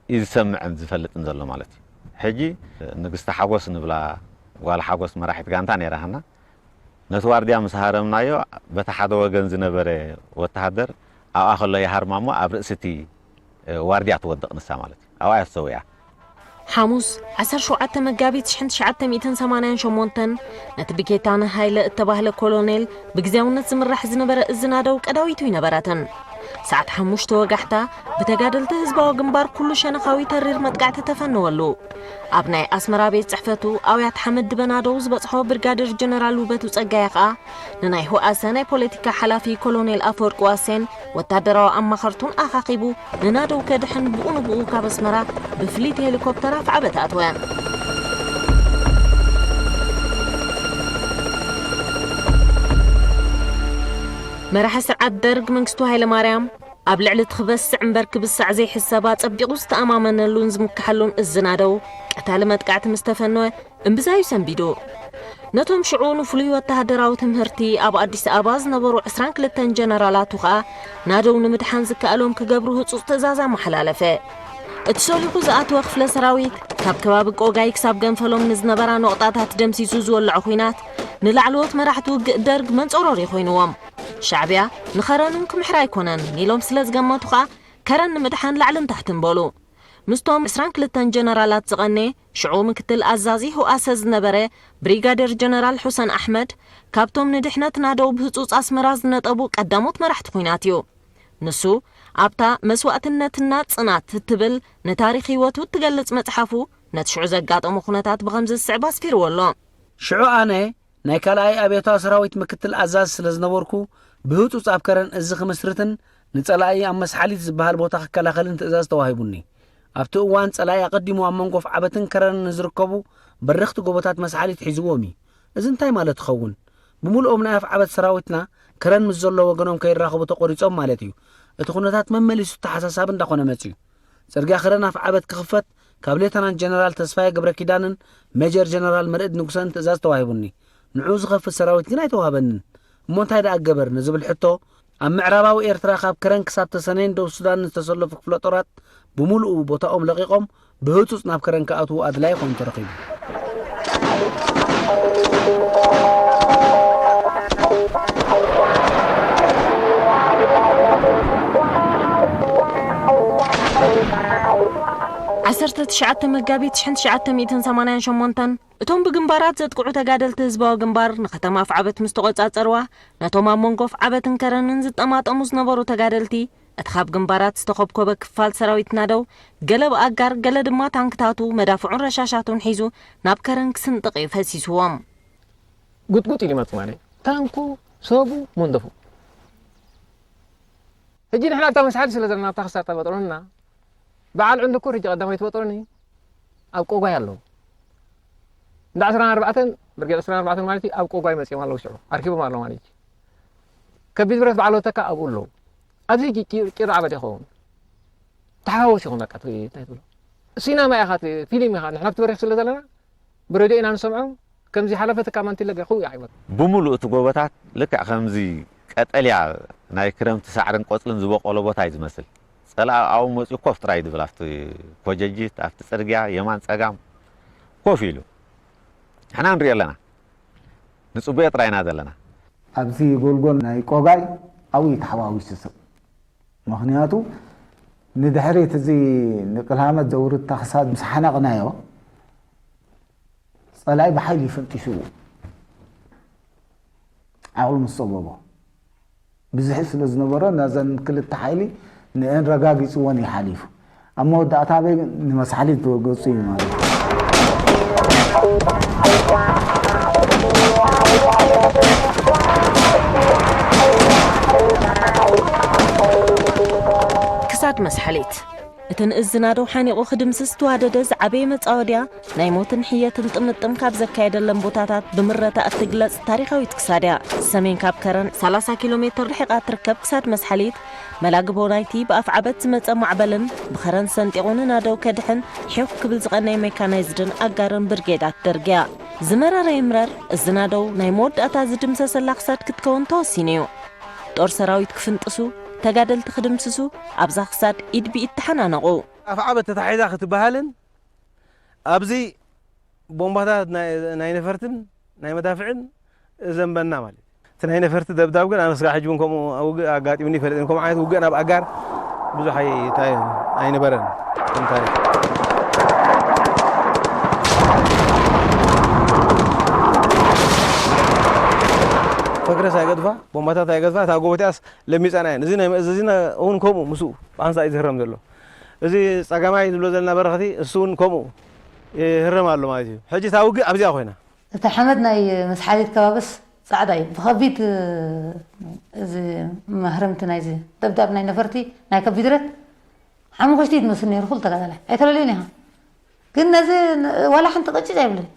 እዩ ዝሰምዕን ዝፈልጥን ዘሎ ማለት እዩ። ሕጂ ንግስቲ ሓጎስ ንብላ ጓል ሓጎስ መራሒት ጋንታ ነይራ ሃና። ነቲ ዋርድያ ምስ ሃረምናዮ፣ በቲ ሓደ ወገን ዝነበረ ወተሃደር ኣብኣ ከሎ ይሃርማ እሞ ኣብ ርእሲ እቲ ዋርድያ ትወድቕ ንሳ ማለት እዩ። ኣብኣ እያ ተሰዊኣ። ሓሙስ ዓሰርተ ሸውዓተ መጋቢት ሽሕን ትሽዓተ ሚእትን ሰማንያን ሸሞንተን ነቲ ብጌታነህ ሃይለ እተባህለ ኮሎኔል ብግዜያውነት ዝምራሕ ዝነበረ እዝናደው ቀዳዊቱ ይነበረትን። ሰዓት ሓሙሽተ ወጋሕታ ብተጋደልቲ ህዝባዊ ግንባር ኩሉ ሸነኻዊ ተሪር መጥቃዕቲ ተፈነወሉ። ኣብ ናይ ኣስመራ ቤት ጽሕፈቱ ኣውያት ሓመድ ድበናደው ዝበጽሖ ብርጋደር ጀነራል ውበቱ ጸጋየ ኸኣ ንናይ ህውኣሰ ናይ ፖለቲካ ሓላፊ ኮሎኔል ኣፈወርቂ ዋሴን ወታደራዊ ኣማኸርቱን ኣኻኺቡ ንናደው ከድሕን ብኡ ንብኡ ካብ ኣስመራ ብፍሊት ሄሊኮፕተር ኣፍዓበት ኣትወ። መራሒ ስርዓት ደርግ መንግስቱ ሃይለማርያም ኣብ ልዕሊ እቲ ክበስዕ እምበር ክብሳዕ ዘይሕሰብ ኣጸቢቑ ዝተኣማመነሉን ዝምክሓሉን እዝናደው ቀታሊ መጥቃዕቲ ምስ ተፈነወ እምብዛዩ ሰንቢዱ። ነቶም ሽዑ ንፍሉይ ወተሃደራዊ ትምህርቲ ኣብ ኣዲስ ኣበባ ዝነበሩ ዕስራን ክልተን ጀነራላቱ ኸኣ ናደው ንምድሓን ዝከኣሎም ክገብሩ ህጹጽ ትእዛዝ ኣመሓላለፈ። እቲ ሰሊኹ ዝኣተወ ክፍለ ሰራዊት ካብ ከባቢ ቆጋይ ክሳብ ገንፈሎም ንዝነበራ ነቑጣታት ደምሲሱ ዝወለዖ ኹናት ንላዕለዎት መራሕቲ ውግእ ደርግ መንጸሮሪ ኮይንዎም። ሻዕብያ ንኸረን እውን ክምሕር ኣይኮነን ኢሎም ስለ ዝገመቱ ኸኣ ከረን ንምድሓን ላዕልን ታሕትን በሉ። ምስቶም ዕስራን ክልተን ጀነራላት ዝቐነየ ሽዑ ምክትል ኣዛዚ ህውኣሰ ዝነበረ ብሪጋደር ጀነራል ሑሰን ኣሕመድ ካብቶም ንድሕነት ናደው ብህጹጽ ኣስመራ ዝነጠቡ ቀዳሞት መራሕቲ ኹናት እዩ። ንሱ ኣብታ መስዋእትነትና ጽናት እትብል ንታሪኽ ህይወቱ እትገልጽ መጽሓፉ ነቲ ሽዑ ዘጋጠሞ ኩነታት ብኸምዚ ዝስዕብ ኣስፊርዎ ኣሎ። ሽዑ ኣነ ናይ ካልኣይ ኣብዮታዊ ሰራዊት ምክትል ኣዛዚ ስለ ዝነበርኩ፣ ብህጹጽ ኣብ ከረን እዚ ክምስርትን ንጸላኢ ኣብ መስሓሊት ዝበሃል ቦታ ክከላኸልን ትእዛዝ ተዋሂቡኒ። ኣብቲ እዋን ጸላኢ ኣቐዲሙ ኣብ መንጎ ኣፍዓበትን ከረንን ንዝርከቡ በረኽቲ ጎቦታት መስሓሊት ሒዝዎም እዩ። እዚ እንታይ ማለት ትኸውን? ብምልኦም ናይ ኣፍዓበት ሰራዊትና ከረን ምስ ዘሎ ወገኖም ከይራኸቡ ተቖሪጾም ማለት እዩ። እቲ ኩነታት መመሊሱ ተሓሳሳቢ እንዳኾነ መጺኡ። ጽርግያ ከረን ኣፍዓበት ክኽፈት ካብ ሌተናንት ጀነራል ተስፋዬ ገብረ ኪዳንን ሜጀር ጀነራል መርዕድ ንጉሰን ትእዛዝ ተዋሂቡኒ። ንዕኡ ዝኸፍት ሰራዊት ግን ኣይተዋህበንን። እሞ እንታይ ደኣ ገበር ንዝብል ሕቶ፣ ኣብ ምዕራባዊ ኤርትራ ካብ ከረን ክሳብ ተሰነይን ደቡብ ሱዳንን ዝተሰለፉ ክፍለ ጦራት ብምሉኡ ቦታኦም ለቒቖም ብህጹጽ ናብ ከረን ክኣትዉ ኣድላዪ ኮይኑ ተረኺቡ። ዓሰርተ ትሽዓተ መጋቢት ሽሕን ትሽዓተ ሚእትን ሰማንያን ሸሞንተን እቶም ብግንባራት ዘጥቅዑ ተጋደልቲ ህዝባዊ ግንባር ንከተማ ኣፍዓበት ምስ ተቖጻጸርዋ፣ ነቶም ኣብ መንጎ ኣፍዓበትን ከረንን ዝጠማጠሙ ዝነበሩ ተጋደልቲ፣ እቲ ካብ ግንባራት ዝተኾብኮበ ክፋል ሰራዊት ናደው፣ ገለ ብኣጋር፣ ገለ ድማ ታንክታቱ፣ መዳፍዑን ረሻሻቱን ሒዙ ናብ ከረን ክስንጥቕ እዩ ፈሲስዎም። ጉጥጉጥ ኢሉ ይመጽእ ማለት እዩ። ታንኩ፣ ሰቡ፣ መንደፉ። ሕጂ ንሕና ኣብታ መስሓል ስለ ዘለና ኣብታ ክሳብ እታ በጥሮንና፣ በዓል ዕንድኩር ሕጂ ቀዳማይ ትበጥሮኒ ኣብ ቆጓይ ኣለዉ። እንዳ ዕስራን ኣርባዕተን፣ ብርጌድ ዕስራን ኣርባዕተን ማለት እዩ፣ ኣብ ቆጓይ መጺኦም ኣለዉ ሽዑ። ኣርኪቦም ኣለዉ ማለት እዩ። ከቢድ ብረት በዓል ወተካ ኣብኡ ኣለዉ። ኣብዚ ቂ-፣ ቂ-፣ ቂሮ ዓበድ ይኸውን። ተሓዋወስ ይኹን በቃ፣ እቲ እንታይ ትብሎ። ሲናማ ኢኻ፣ እቲ ፊልም ኢኻ። ንሕና ኣብቲ በሪኽ ስለ ዘለና፣ ብረድዮ ኢና ንሰምዖም። ከምዚ ሓለፈ ተካ ማንቲለ ገኹ ይዓይወት። ብምሉእ እቲ ጎቦታት ልክዕ ከምዚ ቀጠልያ ናይ ክረምቲ ሳዕርን ቆጽልን ዝበቆሎ ቦታ እዩ ዝመስል። ጸላኢ ኣብኡ መጺኡ ኮፍ ጥራይ ድብል፣ ኣብቲ ኮጀጂት፣ ኣብቲ ጽርግያ፣ የማን ጸጋም ኮፍ ኢሉ። ንሕና ንሪኦ ኣለና። ንጽቡዮ ጥራይ ኢና ዘለና። ኣብዚ ጎልጎል ናይ ቆጋይ ኣብኡ እዩ ተሓዋዊሱ ሰብ። ምኽንያቱ ንድሕሪት እዚ ንቅልሃመት ዘውርድ ታኽሳት ምስ ሓነቕናዮ፣ ጸላኢ ብሓይሊ ፈንጢስዎ። ዓቕሉ ምስ ጸበቦ። ብዝሒ ስለ ዝነበሮ፣ ነዘን ክልተ ሓይሊ ንአን ረጋጊጽወን እዩ ሓሊፉ። ኣብ መወዳእታ ኣበይ ንመስሓሊት ገጹ እዩ ማለት እዩ። ክሳድ መስሓሊት። እቲ ንእዝናደው ሓኒቑ ክድምስስ ዝተዋደደ ዝዓበየ መጻወድያ ናይ ሞትን ሕየትን ጥምጥም ካብ ዘካየደለን ቦታታት ብምረታ እትግለጽ ታሪኻዊት ክሳድያ። ሰሜን ካብ ከረን ሰላሳ ኪሎ ሜትር ርሒቓ ትርከብ ክሳድ መስሓሊት፣ መላግቦ ናይቲ ብኣፍዓበት ዝመጸ ማዕበልን ብኸረን ሰንጢቑ ንናደው ከድሕን ሒኹ ክብል ዝቐነየ ሜካናይዝድን ኣጋርን ብርጌዳት ደርግያ። ዝመረረ ይምረር፣ እዝናደው ናይ መወዳእታ ዝድምሰሰላ ክሳድ ክትከውን ተወሲኑ እዩ። ጦር ሰራዊት ክፍንጥሱ፣ ተጋደልቲ ክድምስሱ፣ ኣብዛ ክሳድ ኢድ ብኢድ ተሓናነቑ። ኣፍዓበት ተታሒዛ ክትበሃልን ኣብዚ ቦምባታት ናይ፣ ናይ ነፈርትን ናይ መዳፍዕን ዘንበና ማለት እዩ። እቲ ናይ ነፈርቲ ደብዳብ ግን ኣነ ስጋዕ ሕጂ እውን ከምኡ ውግእ ኣጋጢሙኒ ይፈልጥ። ከምኡ ዓይነት ውግእ ናብ ኣጋር ብዙሕ ኣይ-፣ እንታይ ኣይነበረን። ከም ታሪኽ። ፈክረስ ኣይገድፋ፣ ቦምባታት ኣይገድፋ፣ እታ ጎቦ እቲኣስ ለሚጻና እየን። እዚ ናይ መእዘዚና እውን ከምኡ ምስኡ ብሓንሳእ እዩ ዝህረም ዘሎ። እዚ ጸጋማይ ዝብሎ ዘለና በረኸቲ እሱ እውን ከምኡ ይህረም ኣሎ ማለት እዩ። ሕጂ እታ ውግእ ኣብዚኣ ኮይና። እቲ ሓመድ ናይ መስሓሊት ከባብስ ጻዕዳ እዩ። ብኸቢድ እዚ ማህረምቲ ናይዚ ደብዳብ ናይ ነፈርቲ ናይ ከቢድረት ሓሙኽሽቲ ትመስል ነይሩ ኩሉ ተጋዳላይ። ኣይተለልዩን ኢኻ። ግን ነዚ ን-፣ ዋላ ሓንቲ ቅጭጭ ኣይብልን።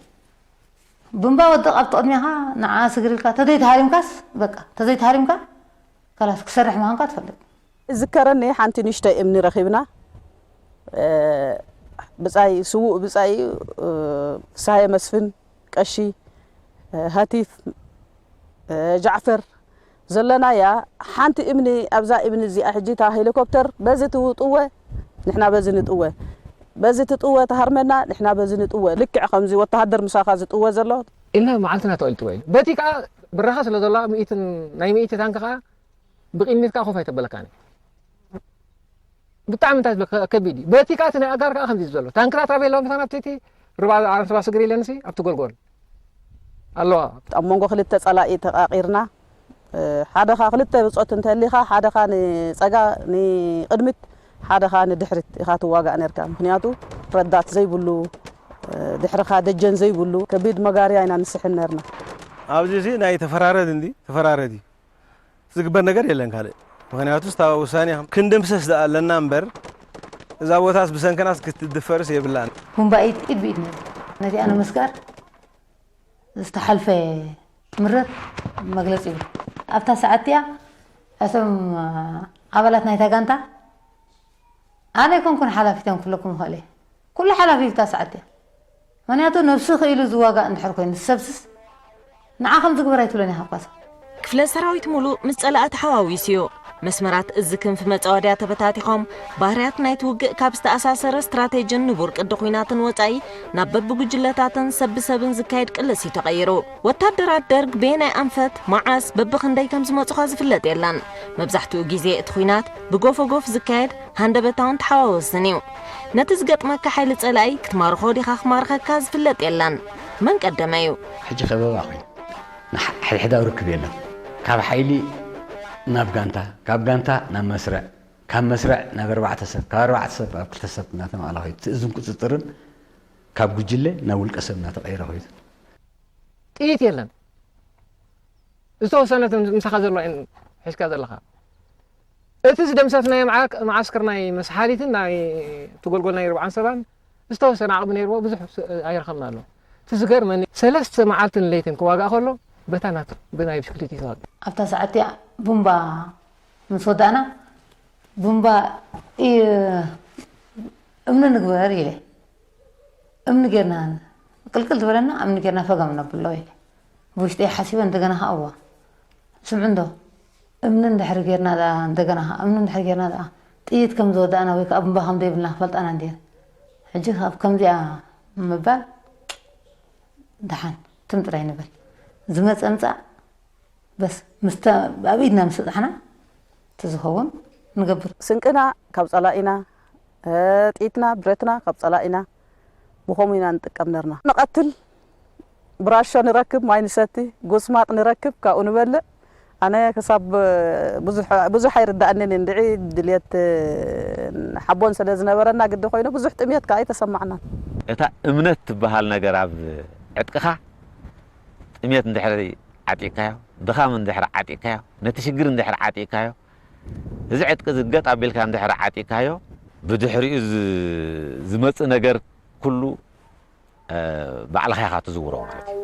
ብምባ ወድቕ ኣብቲ ቅድሚኻ ንዓ ስግር ኢልካ ተዘይተሃሪምካስ በቃ፣ ተዘይተሃሪምካ ካላስ ክሰርሕ ምዃንካ ትፈልጥ። ዝከረኒ ሓንቲ ንእሽተይ እምኒ ረኺብና፣ እ፣ ብጻይ ስዉእ ብጻይ፣ እ፣ ፍስሃየ መስፍን፣ ቀሺ፣ እ፣ ሃቲፍ፣ እ፣ ጃዕፈር ዘለናያ ሓንቲ እምኒ፣ ኣብዛ እምኒ እዚኣ ሕጂ እታ ሄሊኮፕተር በዚ ትውጥወ፣ ንሕና በዚ ንጥወ፣ በዚ ትጥወ ትሃርመና፣ ንሕና በዚ ንጥወ። ልክዕ ከምዚ ወተሃደር ምሳኻ ዝጥወ ዘሎ። ኢልና መዓልትና ተቐልጥወ እዩ። በቲ ከኣ ብራኻ ስለ ዘሎ፣ ምኢትን፣ ናይ ምኢቲ ታንክ ከኣ ብቕድሚት ከኣ ኮፍ ኣይተበለካን። ብጣዕሚ እንታይ ትብል ከ-፣ ከቢድ እዩ። በቲ ከኣ እቲ ናይ ኣጋር ከኣ ከምዚ እዩ ዘሎ። ታንክታት ኣበይ ኣለዋ? ምሳና ኣብቲ እቲ ሩባ ኣንስባ ስግሪ ኢለንሲ ኣብቲ ጎልጎል ኣለዋ። ኣብ መንጎ ክልተ ጸላኢ ተቓቒርና፣ እ፣ ሓደኻ ክልተ ብጾት እንተሊኻ፣ ሓደኻ ንጸጋ-፣ ንቕድሚት፣ ሓደኻ ንድሕሪት ኢኻ ትዋጋእ ነርካ። ምኽንያቱ ረዳት ዘይብሉ፣ እ፣ ድሕርኻ ደጀን ዘይብሉ ከቢድ መጋርያ ኢና ንስሕን ነርና። ኣብዚ እዚ ናይ ተፈራረድ እንዲ ተፈራረድ እዩ። ዝግበር ነገር የለን ካልእ። ምኽንያቱ ስታ ውሳኔ ክንድምሰስ ደኣ ኣለና እምበር፣ እዛ ቦታስ ብሰንክናስ ክትድፈርስ የብላን። ጉንባኢት ኢድ ብኢድ ነይሩ። ነዚኣ ንምስጋር ዝተሓልፈ ምረት መግለጺ ይብሉ። ኣብታ ሰዓት እቲኣ እቶም ኣባላት ናይታ ጋንታ ኣነ ኣይኮንኩን ሓላፊት እዮም ክብለኩም ይኽእል እየ። ኩሉ ሓላፊ እዩ እታ ሰዓት እያ። ምኽንያቱ ነብሱ ክኢሉ ዝዋጋእ እንድሕር ኮይኑ ዝሰብስስ ንዓ ከም ዝግበር ኣይትብሎን ኢኻ እኳ። ክፍለ ሰራዊት ሙሉእ ምስ ጸላኢ ተሓዋዊሱ እዩ። መስመራት እዚ ክንፊ መጻወድያ ተበታቲኾም፣ ባህርያት ናይቲ ውግእ ካብ ዝተኣሳሰረ ስትራቴጅን ንቡር ቅዲ ኲናትን ወጻኢ ናብ በብጉጅለታትን ሰብ ብሰብን ዝካየድ ቅልስ እዩ ተቐይሩ። ወታደራት ደርግ በየናይ ኣንፈት፣ መዓስ፣ በብኽንደይ ከም ዝመጹኻ ዝፍለጥ የለን። መብዛሕትኡ ግዜ እቲ ኲናት ብጎፈጎፍ ዝካየድ ሃንደበታውን ተሓዋወስን እዩ። ነቲ ዝገጥመካ ሓይሊ ጸላኢ ክትማርኾ ዲኻ ክማርኸካ ዝፍለጥ የለን። መን ቀደመ እዩ? ሕጂ ከበባ ኮይኑ ንሓ-፣ ሕድሕዳዊ ርክብ የለን። ካብ ሓይሊ ናብ ጋንታ፣ ካብ ጋንታ ናብ መስርዕ፣ ካብ መስርዕ ናብ ኣርባዕተ ሰብ፣ ካብ ኣርባዕተ ሰብ ኣብ ክልተ ሰብ እናተማቕለ ኸይዱ፣ ትእዝን ቁጽጽርን ካብ ጉጅለ ናብ ውልቀ ሰብ እናተቐየረ ኸይዱ። ጥይት የለን። ዝተወሰነ ምሳኻ ዘሎ እየን ሒዝካ ዘለኻ። እቲ ዝደምሰስናዮ መዓ-፣ መዓስከር ናይ መስሓሊትን ናይ ትጎልጎል ናይ ርብዓን ሰባን ዝተወሰነ ዓቕሚ ነይርዎ፣ ብዙሕ ስ-፣ ኣይረኸብና ኣሎ። እቲ ዝገርመኒ፣ ሰለስተ መዓልትን ለይትን ክዋጋእ ከሎ፣ በታ ናቱ፣ ብናይ ብሽክሊት ይተዋግእ። ኣብታ ሰዓት እቲኣ ቡምባ ምስ ወዳእና፣ ቡምባ እ-፣ እምኒ ንግበር ኢለ። እምኒ ጌርና፣ ቅልቅል ዝበለና እምኒ ጌርና ፈጋም ነብሎ ኢለ። ብውሽጠይ ሓሲበ፣ እንደገና ኸዓ፣ እዋ፣ ስምዑ እንዶ፣ እምኒ እንድሕር ጌርና ደኣ፣ እንደገና ኸዓ እምኒ እንድሕር ጌርና ደኣ፣ ጥይት ከም ዝወዳእና ወይ ከዓ ቡምባ ከም ዘይብልና ክፈልጣና እንድየን። ሕጂ ካብ ከምዚኣ ምባል፣ ደሓን፣ ትም ጥራይ ንበል። ዝመጸ ምጻእ፣ በስ፣ ምስተ-፣ ኣብ ኢድና ምስ በጻሕና፣ እቲ ዝኸውን ንገብር። ስንቅና ካብ ጸላኢና፣ እ፣ ጥይትና፣ ብረትና ካብ ጸላኢና፣ ብኸምኡ ኢና ንጥቀም ነርና። ንቐትል፣ ብራሾ ንረክብ፣ ማይ ንሰቲ፣ ጉስማጥ ንረክብ፣ ካብኡ ንበልዕ። ኣነ ክሳብ ብዙሕ፣ ብዙሕ ኣይርዳእንን እንድዒ፣ ድልየት ሓቦን ስለ ዝነበረና ግዲ ኮይኑ፣ ብዙሕ ጥምየት ከኣ ኣይተሰማዕናን። እታ እምነት ትበሃል ነገር ኣብ ዕጥቅኻ፣ ጥምየት እንድሕሪ ዓጢቕካዮ፣ ድኻም እንድሕሪ ዓጢቕካዮ፣ ነቲ ሽግር እንድሕሪ ዓጢቕካዮ፣ እዚ ዕጥቂ እዚ ገጥ ኣቢልካ እንድሕሪ ዓጢቕካዮ፣ ብድሕሪኡ ዝ- ዝመጽእ ነገር ኩሉ ባዕልኻ ኢኻ ትዝውሮ ማለት እዩ።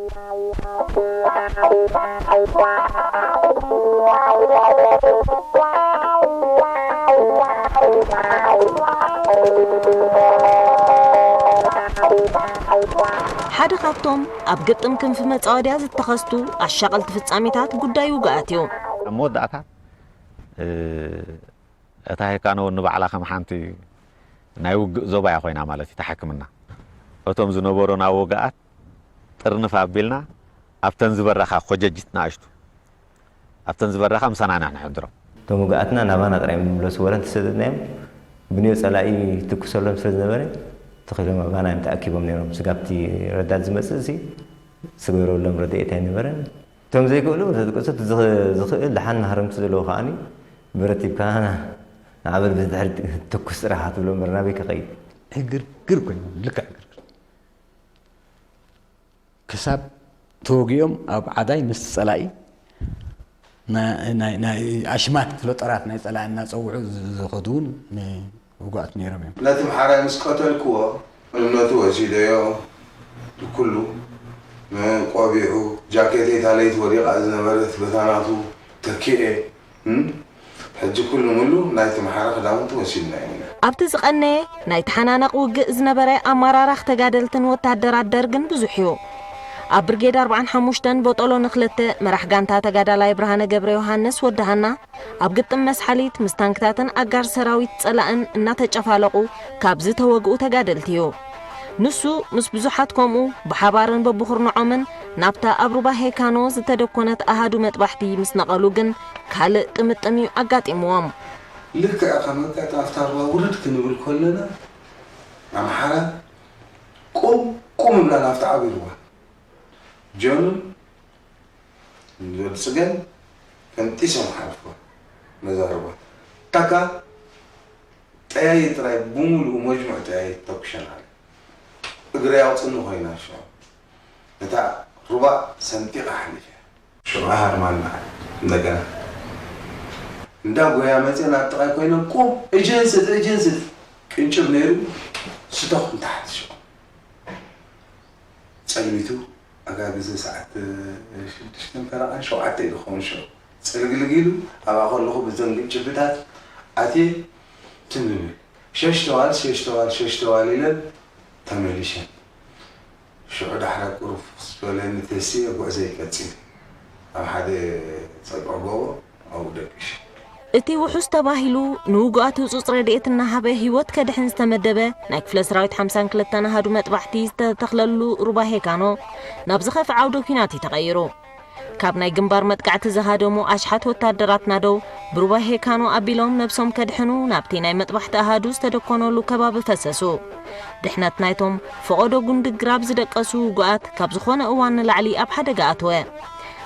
ሓደ ካብቶም ኣብ ግጥም ክንፊ መጻወድያ ዝተኸስቱ ኣሻቐልቲ ፍጻሜታት ጉዳይ ውግኣት እዩ። ኣብ መወዳእታ እታ ሄካኖ ንባዕላ ከም ሓንቲ ናይ ውግእ ዞባ እያ ኮይና ማለት እዩ ተሓክምና። እቶም ዝነበሩና ውግኣት ጥርንፍ ኣቢልና ኣብተን ዝበራኻ ኮጀጅት ንኣሽቱ ኣብተን ዝበራኻ ምሳና ኢና ንሕድሮም። እቶም ውግኣትና ናባና ጥራይ ምለሱ ወላ እንተሰደድናዮም ብንዮ ጸላኢ ትኩሰሎም ስለ ዝነበረ ተኺሎም ኣባና እዮም ተኣኪቦም ነይሮም። ስጋብቲ ረዳት ዝመጽእ እዚ ዝገበረሎም ረድኤት ኣይነበረን። እቶም ዘይክእሉ ተጥቀሱት ዝኽእል ደሓን ማህረምቲ ዘለዎ ከዓኒ ብረት ሂብካ ንዓበል ብድሕሪ ትኩስ ጥራሕ ትብሎ እምበር ናበይ ክኸይድ? ዕግርግር ኮይኖም ልክዕ ዕግርግር ክሳብ ተወጊኦም ኣብ ዓዳይ ምስ ጸላኢ ናይ ኣሽማት ፍሎጠራት ናይ ጸላኢ እናጸውዑ ዝኸዱ እውን ውጉኣት ነይሮም እዮም። ነቲ ምሓራይ ምስ ቀተልክዎ እምነቱ ወሲደዮ ኩሉ ቆቢዑ ጃኬተይ እታ ለይቲ ወዲቓ ዝነበረት በታ ናቱ ተኪኤ ሕጂ ኩሉ ሙሉ ናይቲ ምሓረ ክዳውንቲ ወሲድናዮ ኢና። ኣብቲ ዝቐነየ ናይ ተሓናነቕ ውግእ ዝነበረ ኣመራርኽ ተጋደልትን ወታደራት ደርግን ብዙሕ እዩ። ኣብ ብርጌድ ኣርብዓን ሓሙሽተን ቦጦሎ ንክልተ መራሕ ጋንታ ተጋዳላይ ብርሃነ ገብረዮሃንስ ወዲ ሃና ኣብ ግጥም መስሓሊት ምስ ታንክታትን ኣጋር ሰራዊት ጸላእን እናተጨፋለቑ ካብ ዝተወግኡ ተጋደልቲ እዩ። ንሱ ምስ ብዙሓት ከምኡ ብሓባርን በብኹርንዖምን ናብታ ኣብ ሩባ ሄካኖ ዝተደኮነት ኣሃዱ መጥባሕቲ ምስ ነቐሉ ግን ካልእ ጥምጥም እዩ ኣጋጢምዎም። ልክዕ ካብ መቀጣፍታ ሩባ ውርድ ክንብል ከለና ኣምሓራ ቁም ቁም ብላ ናብቲ ዓብዪ ሩባ ጆንን ወዲ ፅገን ፈንጢሶም ሓልፍዋ ነዛ ሩባ። ታካ ጠያይት ጥራይ ብሙሉኡ መጅሙዕ ጠያይት ተኩሸናል። እግረይ ኣውፅኒ ኮይና ሽዑ ነታ ሩባ ሰንጢቓ ሓሊፈ። ሽዑ ሃርማና እንደገና እንዳ ጎያ መፅየን ኣብ ጥቓይ ኮይኖም ቁም እጅህን ስጥ እጅህን ስጥ ቅንጭብ ነይሩ ስቶኽ ንታሕቲ ሽዑ ፀልሚቱ ኣጋግዘ ሰዓት ሽዱሽተን ፈረቓን ሸውዓተ እዩ ዝኸውን ሽዑ ፅልግልግ ኢሉ ኣብኣ ከለኹ ብዘን ግጭብታት ኣትየ ትምብል ሸሽተዋል ሸሽተዋል ሸሽተዋል ኢለን ተመሊሸን ሽዑ ዳሕራይ ቁሩብ ፍኹስ ዝበለኒ ተሲኤ ጉዕዘይ ቀጺለ ኣብ ሓደ ጸግዒ ጎቦ ኣብኡ ደቂሰ። እቲ ውሑስ ተባሂሉ ንውጉኣት ህጹጽ ረድኤት እናሃበ ህይወት ከድሕን ዝተመደበ ናይ ክፍለ ሰራዊት ሓምሳን ክልተን ኣሃዱ መጥባሕቲ ዝተተኽለሉ ሩባ ሄካኖ ናብ ዝኸፍአ ዓውደ ኲናት እዩ ተቐይሩ። ካብ ናይ ግንባር መጥቃዕቲ ዝሃደሙ ኣሽሓት ወታደራት ናደው ብሩባ ሄካኖ ኣቢሎም ነብሶም ከድሕኑ ናብቲ ናይ መጥባሕቲ ኣሃዱ ዝተደኮነሉ ከባቢ ፈሰሱ። ድሕነት ናይቶም ፈቐዶ ጉንዲ ግራብ ዝደቀሱ ውጉኣት ካብ ዝኾነ እዋን ንላዕሊ ኣብ ሓደጋ ኣተወ።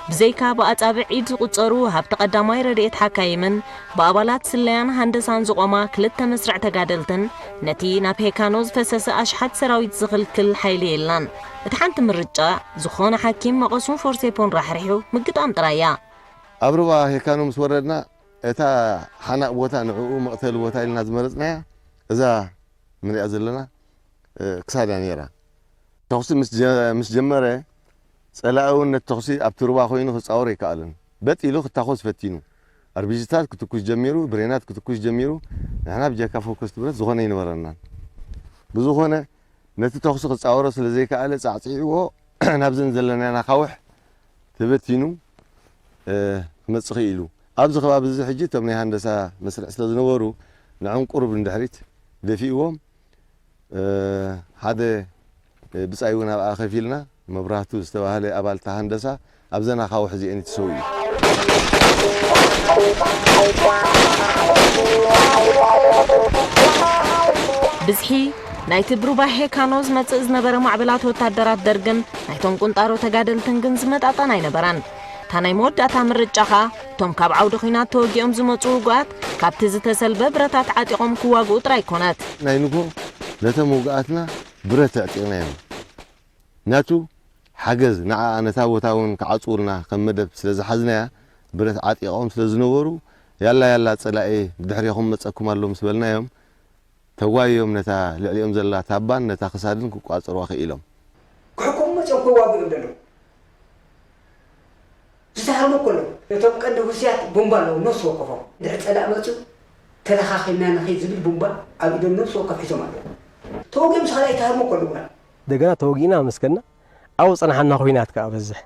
ብዘይካ ብኣጻብዕ ኢድ ዝቑጸሩ ሃብቲ ቀዳማይ ረድኤት ሓካይምን ብኣባላት ስለያን ሃንደሳን ዝቖማ ክልተ መስርዕ ተጋደልትን ነቲ ናብ ሄካኖ ዝፈሰሰ ኣሽሓት ሰራዊት ዝኽልክል ሓይሊ የላን። እቲ ሓንቲ ምርጫ ዝኾነ ሓኪም መቐሱን ፎርሴፖን ራሕሪሑ ምግጣም ጥራይ እያ። ኣብ ሩባ ሄካኖ ምስ ወረድና እታ ሓናቕ ቦታ ንዕኡ መቕተሊ ቦታ ኢልና ዝመረጽናያ እዛ ንሪኣ ዘለና ክሳዳ ነይራ። ተኹሲ ምስ ጀመረ ጸላኢ እውን ነቲ ተኹሲ ኣብቲ ሩባ ኮይኑ ክጻወር ኣይከኣለን። በጥ ኢሉ ክታኾስ ፈቲኑ። ኣርቢጂታት ክትኩስ ጀሚሩ፣ ብሬናት ክትኩስ ጀሚሩ። ንሕና ብጀካ ፎከስ ትብረት ዝኾነ ኣይነበረናን። ብዝኾነ ነቲ ተኹሲ ክጻወሮ ስለ ዘይከኣለ ጻዕጺዕዎ ናብዘን ዘለናና ኣኻውሕ ተበቲኑ ክመጽእ ኽኢሉ። ኣብዚ ከባቢ እዚ ሕጂ እቶም ናይ ሃንደሳ መስርዕ ስለ ዝነበሩ ንዖም ቁሩብ ንድሕሪት ደፊእዎም ሓደ ብጻይ እውን ኣብኣ ከፊልና መብራህቱ ዝተባህለ ኣባል እታ ሃንደሳ ኣብዘን ኣኻውሕ እዚኤን እዩ ተሰዊኡ። ብዝሒ ናይቲ ብሩባ ሄካኖ ዝመጽእ ዝነበረ ማዕበላት ወታደራት ደርግን ናይቶም ቁንጣሮ ተጋደልትን ግን ዝመጣጠን ኣይነበረን። እታ ናይ መወዳእታ ምርጫ ኸኣ እቶም ካብ ዓውዲ ኹናት ተወጊኦም ዝመጹ ውጉኣት ካብቲ ዝተሰልበ ብረታት ዓጢቖም ክዋግኡ ጥራይ ኣይኮነት። ናይ ንግሆ ነቶም ውጉኣትና ብረት ኣዕጢቕናዮም። ናቱ ሓገዝ ንዓኣ ነታ ቦታ እውን ክዓጽዉልና ከም መደብ ስለ ዝሓዝናያ ብረት ዓጢቖም ስለ ዝነበሩ ያላ ያላ ጸላኢ ብድሕሬኹም መጸኩም ኣሎ ምስ በልናዮም ተጓዮም ነታ ልዕሊኦም ዘላ ታባን ነታ ክሳድን ክቋጸርዋ ክኢሎም። ክሕክሙ መጺኦም ከዋግኡ እዮም ዘለዉ። ዝተሃርሙ እኮ ኣለዉ። እቶም ቀንዲ ህሱያት ቦምባ ኣለዉ፣ ነፍሲ ወከፎም። ድሕሪ ጸላእ መጺኡ ተለኻኺምና ንኺድ ዝብል ቡምባ ኣብ ኢዶም ነብሲ ወከፍ ሒዞም ኣለዉ። ተወጊኦም ምስ ካልኣይ ተሃርሞ ከለዉና። እንደገና ተወጊእና ኣመስገና ኣብኡ ጸናሓና። ኹናት ከኣ በዝሕ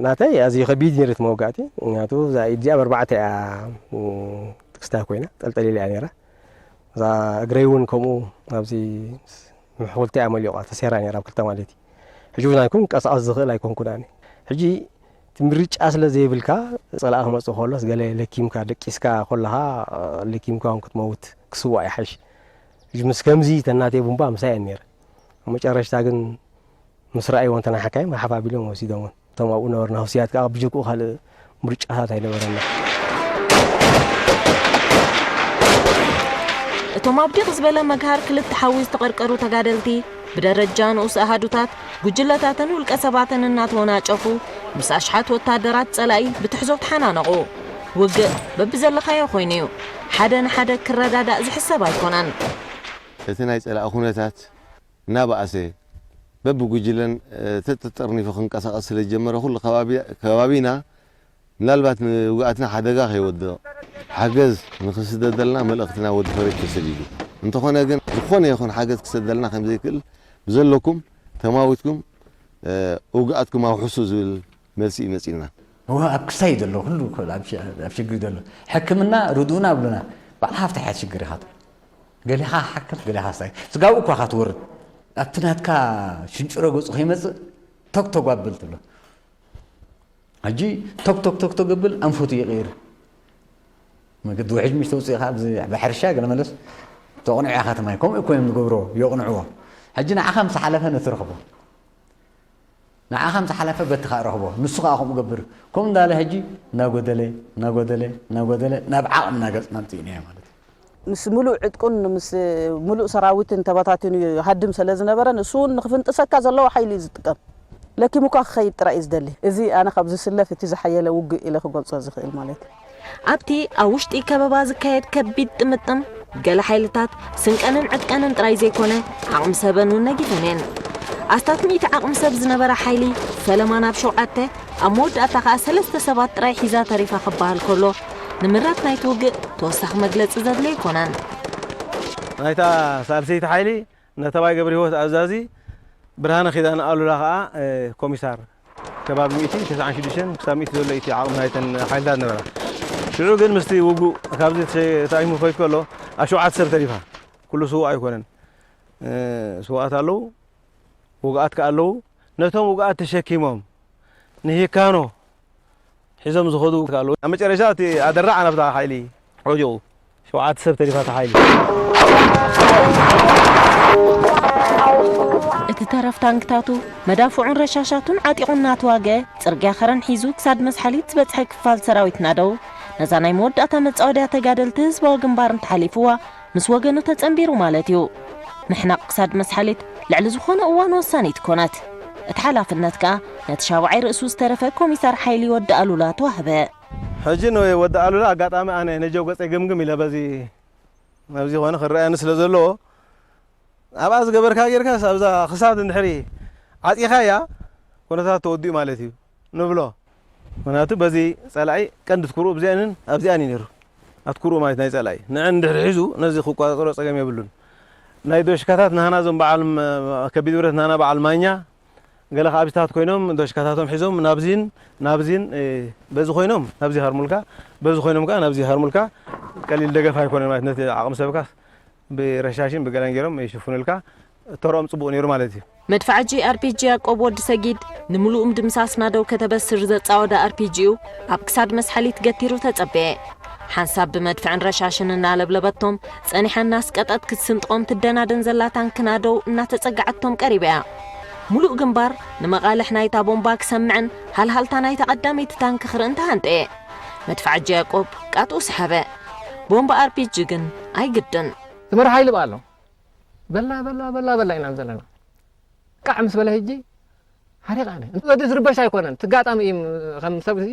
ናተይ ኣዝዩ ከቢድ ነይሩ እቲ መወጋእቲ። ምክንያቱ እዛ ኢድ እዚኣ ብኣርባዕተ እያ፣ እም፣ ትክስታ ኮይና ጠልጠል ኢላ እያ ነይራ። እዛ እግረይ እውን ከምኡ ኣብዚ ምሕኹልቲ እያ መሊቋ ተሰይራ ነይራ ኣብ ክልተ ማለት እዩ። ሕጂ እውን ኣይኮን ቀሳቐስ ዝኽእል ኣይኮንኩን ኣነ። ሕጂ እቲ ምርጫ ስለ ዘይብልካ፣ ጸላኢ ክመጽእ ከሎስ ገለ ለኪምካ፣ ደቂስካ ከለኻ፣ ለኪምካ እውን ክትመውት ክስዋእ ይሓይሽ። ሕጂ ምስ ከምዚ እተን ናተይ ቡምባ ምሳይ እየን ነይረ። ኣብ መጨረሽታ ግን ምስ ረኣይዎ እንተናሓካዮም ሓፍ ኣቢሎም ወሲዶምወን። እቶም ኣብኡ ነበርና፣ ህሱያት ከኣ ብጀክኡ ካልእ ምርጫታት ኣይነበረና። እቶም ኣብ ዲቕ ዝበለ መግሃር ክልተ ሓዊ ዝተቐርቀሩ ተጋደልቲ፣ ብደረጃ ንኡስ ኣሃዱታት፣ ጉጅለታትን ውልቀ ሰባትን እናተወናጨፉ፣ ምስ ኣሽሓት ወታደራት ጸላኢ ብትሕዞ ተሓናነቑ። ውግእ በብዘለኻዮ ኮይኑ እዩ። ሓደ ንሓደ ክረዳዳእ ዝሕሰብ ኣይኮነን። እቲ ናይ ጸላኢ ኩነታት እናበኣሰ፣ በብጉጅለን፣ እ፣ ተጠርኒፉ ክንቀሳቐስ ስለ ዝጀመረ፣ ኩሉ ከባቢ-፣ ከባቢና ምናልባት ንውግኣትና ሓደጋ ከይወድቕ፣ ሓገዝ ንኽስደደልና መልእኽቲ ናብ ወዲ ፈረጅ ተሰዲዱ። እንተኾነ ግን፣ ዝኾነ ይኹን ሓገዝ ክሰደልና ከም ዘይክእል፣ ብዘለኩም ተማዊትኩም፣ እ፣ ውግኣትኩም ኣውሕሱ ዝብል መልሲ እዩ መጺእና። እዋ፣ ኣብ ክሳይ ዘሎ ኩሉ ኣብ ሽ-፣ ኣብ ሽግር ዘሎ። ሕክምና ርድኡና ብሉና። ባዕልኻ ፍታሕ እያ ሽግር ኢኻ ትብል። ገሊኻ ሓክም፣ ገሊኻ ስታይ። ስጋው እኳ ኢኻ ትወርድ። ኣብቲ ናትካ ሽንጭሮ ገጹ ከይመጽእ ቶግ ቶግ ኣብል ትብሎ። ሕጂ ቶግ ቶግ ቶግ ቶግ እብል ኣንፈቱ ይቕይር። መገዲ ውሕጅ ምሽ ተውፅእኻ ኣብዚ ብሕርሻ ገለ መለስ ተቕንዑ ኢኻ ትማይ። ከምኡ እኮ እዮም ዝገብሮ፣ የቕንዕዎ። ሕጂ ንዓኻ ምስ ሓለፈ ነቲ ረኽቦ። ንዓኻ ምስ ሓለፈ በቲ ኻእ ረኽቦ። ንሱ ኸኣ ከምኡ ገብር። ከምኡ እንዳለ ሕጂ እናጎደለ፣ እናጎደለ፣ እናጎደለ ናብ ዓቕምና ገጽና ኣምጺእናዮ ማለት እዩ። ምስ ምሉእ ዕጥቁን ምስ ምሉእ ሰራዊትን ተበታቲኑ ይሃድም ስለ ዝነበረ፣ ንሱ እውን ንኽፍንጥሰካ ዘለዎ ሓይሊ እዩ ዝጥቀም። ለኪሙካ ክኸይድ ጥራይ እዩ ዝደሊ። እዚ ኣነ ካብ ዝስለፍ እቲ ዝሓየለ ውግእ ኢለ ክገልጾ ዝኽእል ማለት እዩ። ኣብቲ ኣብ ውሽጢ ከበባ ዝካየድ ከቢድ ጥምጥም፣ ገለ ሓይልታት ስንቀንን ዕጥቀንን ጥራይ ዘይኮነ፣ ዓቕሚ ሰበን እውን ነጊፈን እየን። ኣስታት ሚእቲ ዓቕሚ ሰብ ዝነበራ ሓይሊ፣ ፈለማ ናብ ሸውዓተ፣ ኣብ መወዳእታ ኸኣ ሰለስተ ሰባት ጥራይ ሒዛ ተሪፋ ክበሃል ከሎ፣ ንምራት ናይቲ ውግእ ተወሳኺ መግለጺ ዘድልዮ ኣይኮነን። ናይታ ሳልሰይቲ ሓይሊ ነተባይ ገብረህይወት ኣዛዚ፣ ብርሃነ ኪዳነ ኣሉላ ኸኣ፣ እ፣ ኮሚሳር። ከባቢ ሚእቲ፣ ተስዓን ሽዱሽተን ክሳብ ሚእቲ ዘሎ እቲ ዓቕሚ ናይተን ሓይልታት ነበራ። ሽዑ ግን ምስቲ ውጉእ ካብዚ ተሸ-፣ ተኣይሙ ክኸይድ ከሎ፣ ኣብ ሸውዓተ ሰብ ተሪፋ። ኩሉ ስዉእ ኣይኮነን። እ፣ ስዉኣት ኣለዉ፣ ውጉኣት ከኣ ኣለዉ። ነቶም ውጉኣት ተሸኪሞም ንሂካኖ ሒዞም ዝኸዱ ኣለዉ። ኣብ መጨረሻ እቲ ኣደራዕ ናብታ ሓይሊ ወዲቑ። ሸውዓተ ሰብ ተሪፋ እታ ሓይሊ። እቲ ተረፍ ታንክታቱ፣ መዳፍዑን ረሻሻቱን ዓጢቑ እናተዋግአ፣ ጽርግያ ኸረን ሒዙ ክሳድ መስሓሊት ዝበጽሐ ክፋል ሰራዊት ናደው፣ ነዛ ናይ መወዳእታ መጻወድያ ተጋደልቲ ህዝባዊ ግንባር እንተሓሊፍዋ፣ ምስ ወገኑ ተጸንቢሩ ማለት እዩ። ምሕናቕ ክሳድ መስሓሊት ልዕሊ ዝኾነ እዋን ወሳኒት ኮነት። እቲ ሓላፍነት ከኣ ነቲ ሻብዓይ ርእሱ ዝተረፈ ኮሚሳር ሓይሊ ወዲ ኣሉላ ተዋህበ። ሕጂ ንወዲ ኣሉላ ኣጋጣሚ ኣነ ነጀው ገጸይ ግምግም ኢለ በዚ፣ ኣብዚ ኾነ ክረኣየኒ ስለ ዘለዎ፣ ኣብኣ ዝገበርካ ጌርካስ ኣብዛ ክሳድ እንድሕሪ ዓጺኻያ ኩነታት ተወዲኡ ማለት እዩ ንብሎ። ምኽንያቱ በዚ ጸላኢ ቀንዲ ትኩርኡ ኣብዚኣንን ኣብዚኣን እዩ ነይሩ። ኣትኩርኡ ማለት ናይ ጸላኢ ንዐን እንድሕሪ ሒዙ ነዚ ክቆጻጸሮ ጸገም የብሉን። ናይ ዶሽካታት ናህና እዞም በዓል ም-፣ ከቢድ ብረት ናህና በዓል ማኛ ገለ ከኣ ኣብዚታት ኮይኖም ዶሽካታቶም ሒዞም ናብዚን ናብዚን፣ እ፣ በዚ ኮይኖም ናብዚ ሃርሙልካ፣ በዚ ኮይኖም ከኣ ናብዚ ሃርሙልካ። ቀሊል ደገፍ ኣይኮነን ማለት ነቲ ዓቕሚ ሰብካ ብረሻሽን ብገለን ገይሮም ይሽፍኑልካ። ተርኦም ጽቡቕ ነይሩ ማለት እዩ። መድፍዓጂ ኣር ፒ ጂ ያዕቆብ ወዲ ሰጊድ ንምሉእ ምድምሳስ ናደው ከተበስር ዘጻወደ ኣር ፒ ጂ ኡ ኣብ ክሳድ መስሓሊት ገቲሩ ተጸበየ። ሓንሳብ ብመድፍዕን ረሻሽን እናለብለበቶም ጸኒሓ እናስቀጠት ክትስንጥቖም ትደናደን ዘላ ታንክ ናደው እናተጸግዓቶም ቀሪባ እያ። ሙሉእ ግንባር ንመቓልሕ ናይታ ቦምባ ክሰምዕን ሃልሃልታ ናይታ ቀዳመይቲ ታንክ ክርእን ተሃንጠየ። መድፍዓጂ ያዕቆብ ቃጥኡ ሰሓበ። ቦምባ ኣር ፒ ጂ ግን ኣይግድን። ትምህር ሓይሊ በኣሎ በላ በላ በላ በላ ኢና ዘለና። ቃዕ ምስ በለ ሕጂ ሓሪቕ ኣነ። እቲ ወዲ ዝርበሽ ኣይኮነን። እቲ ኣጋጣሚ እዩ ከም ሰብ እዚ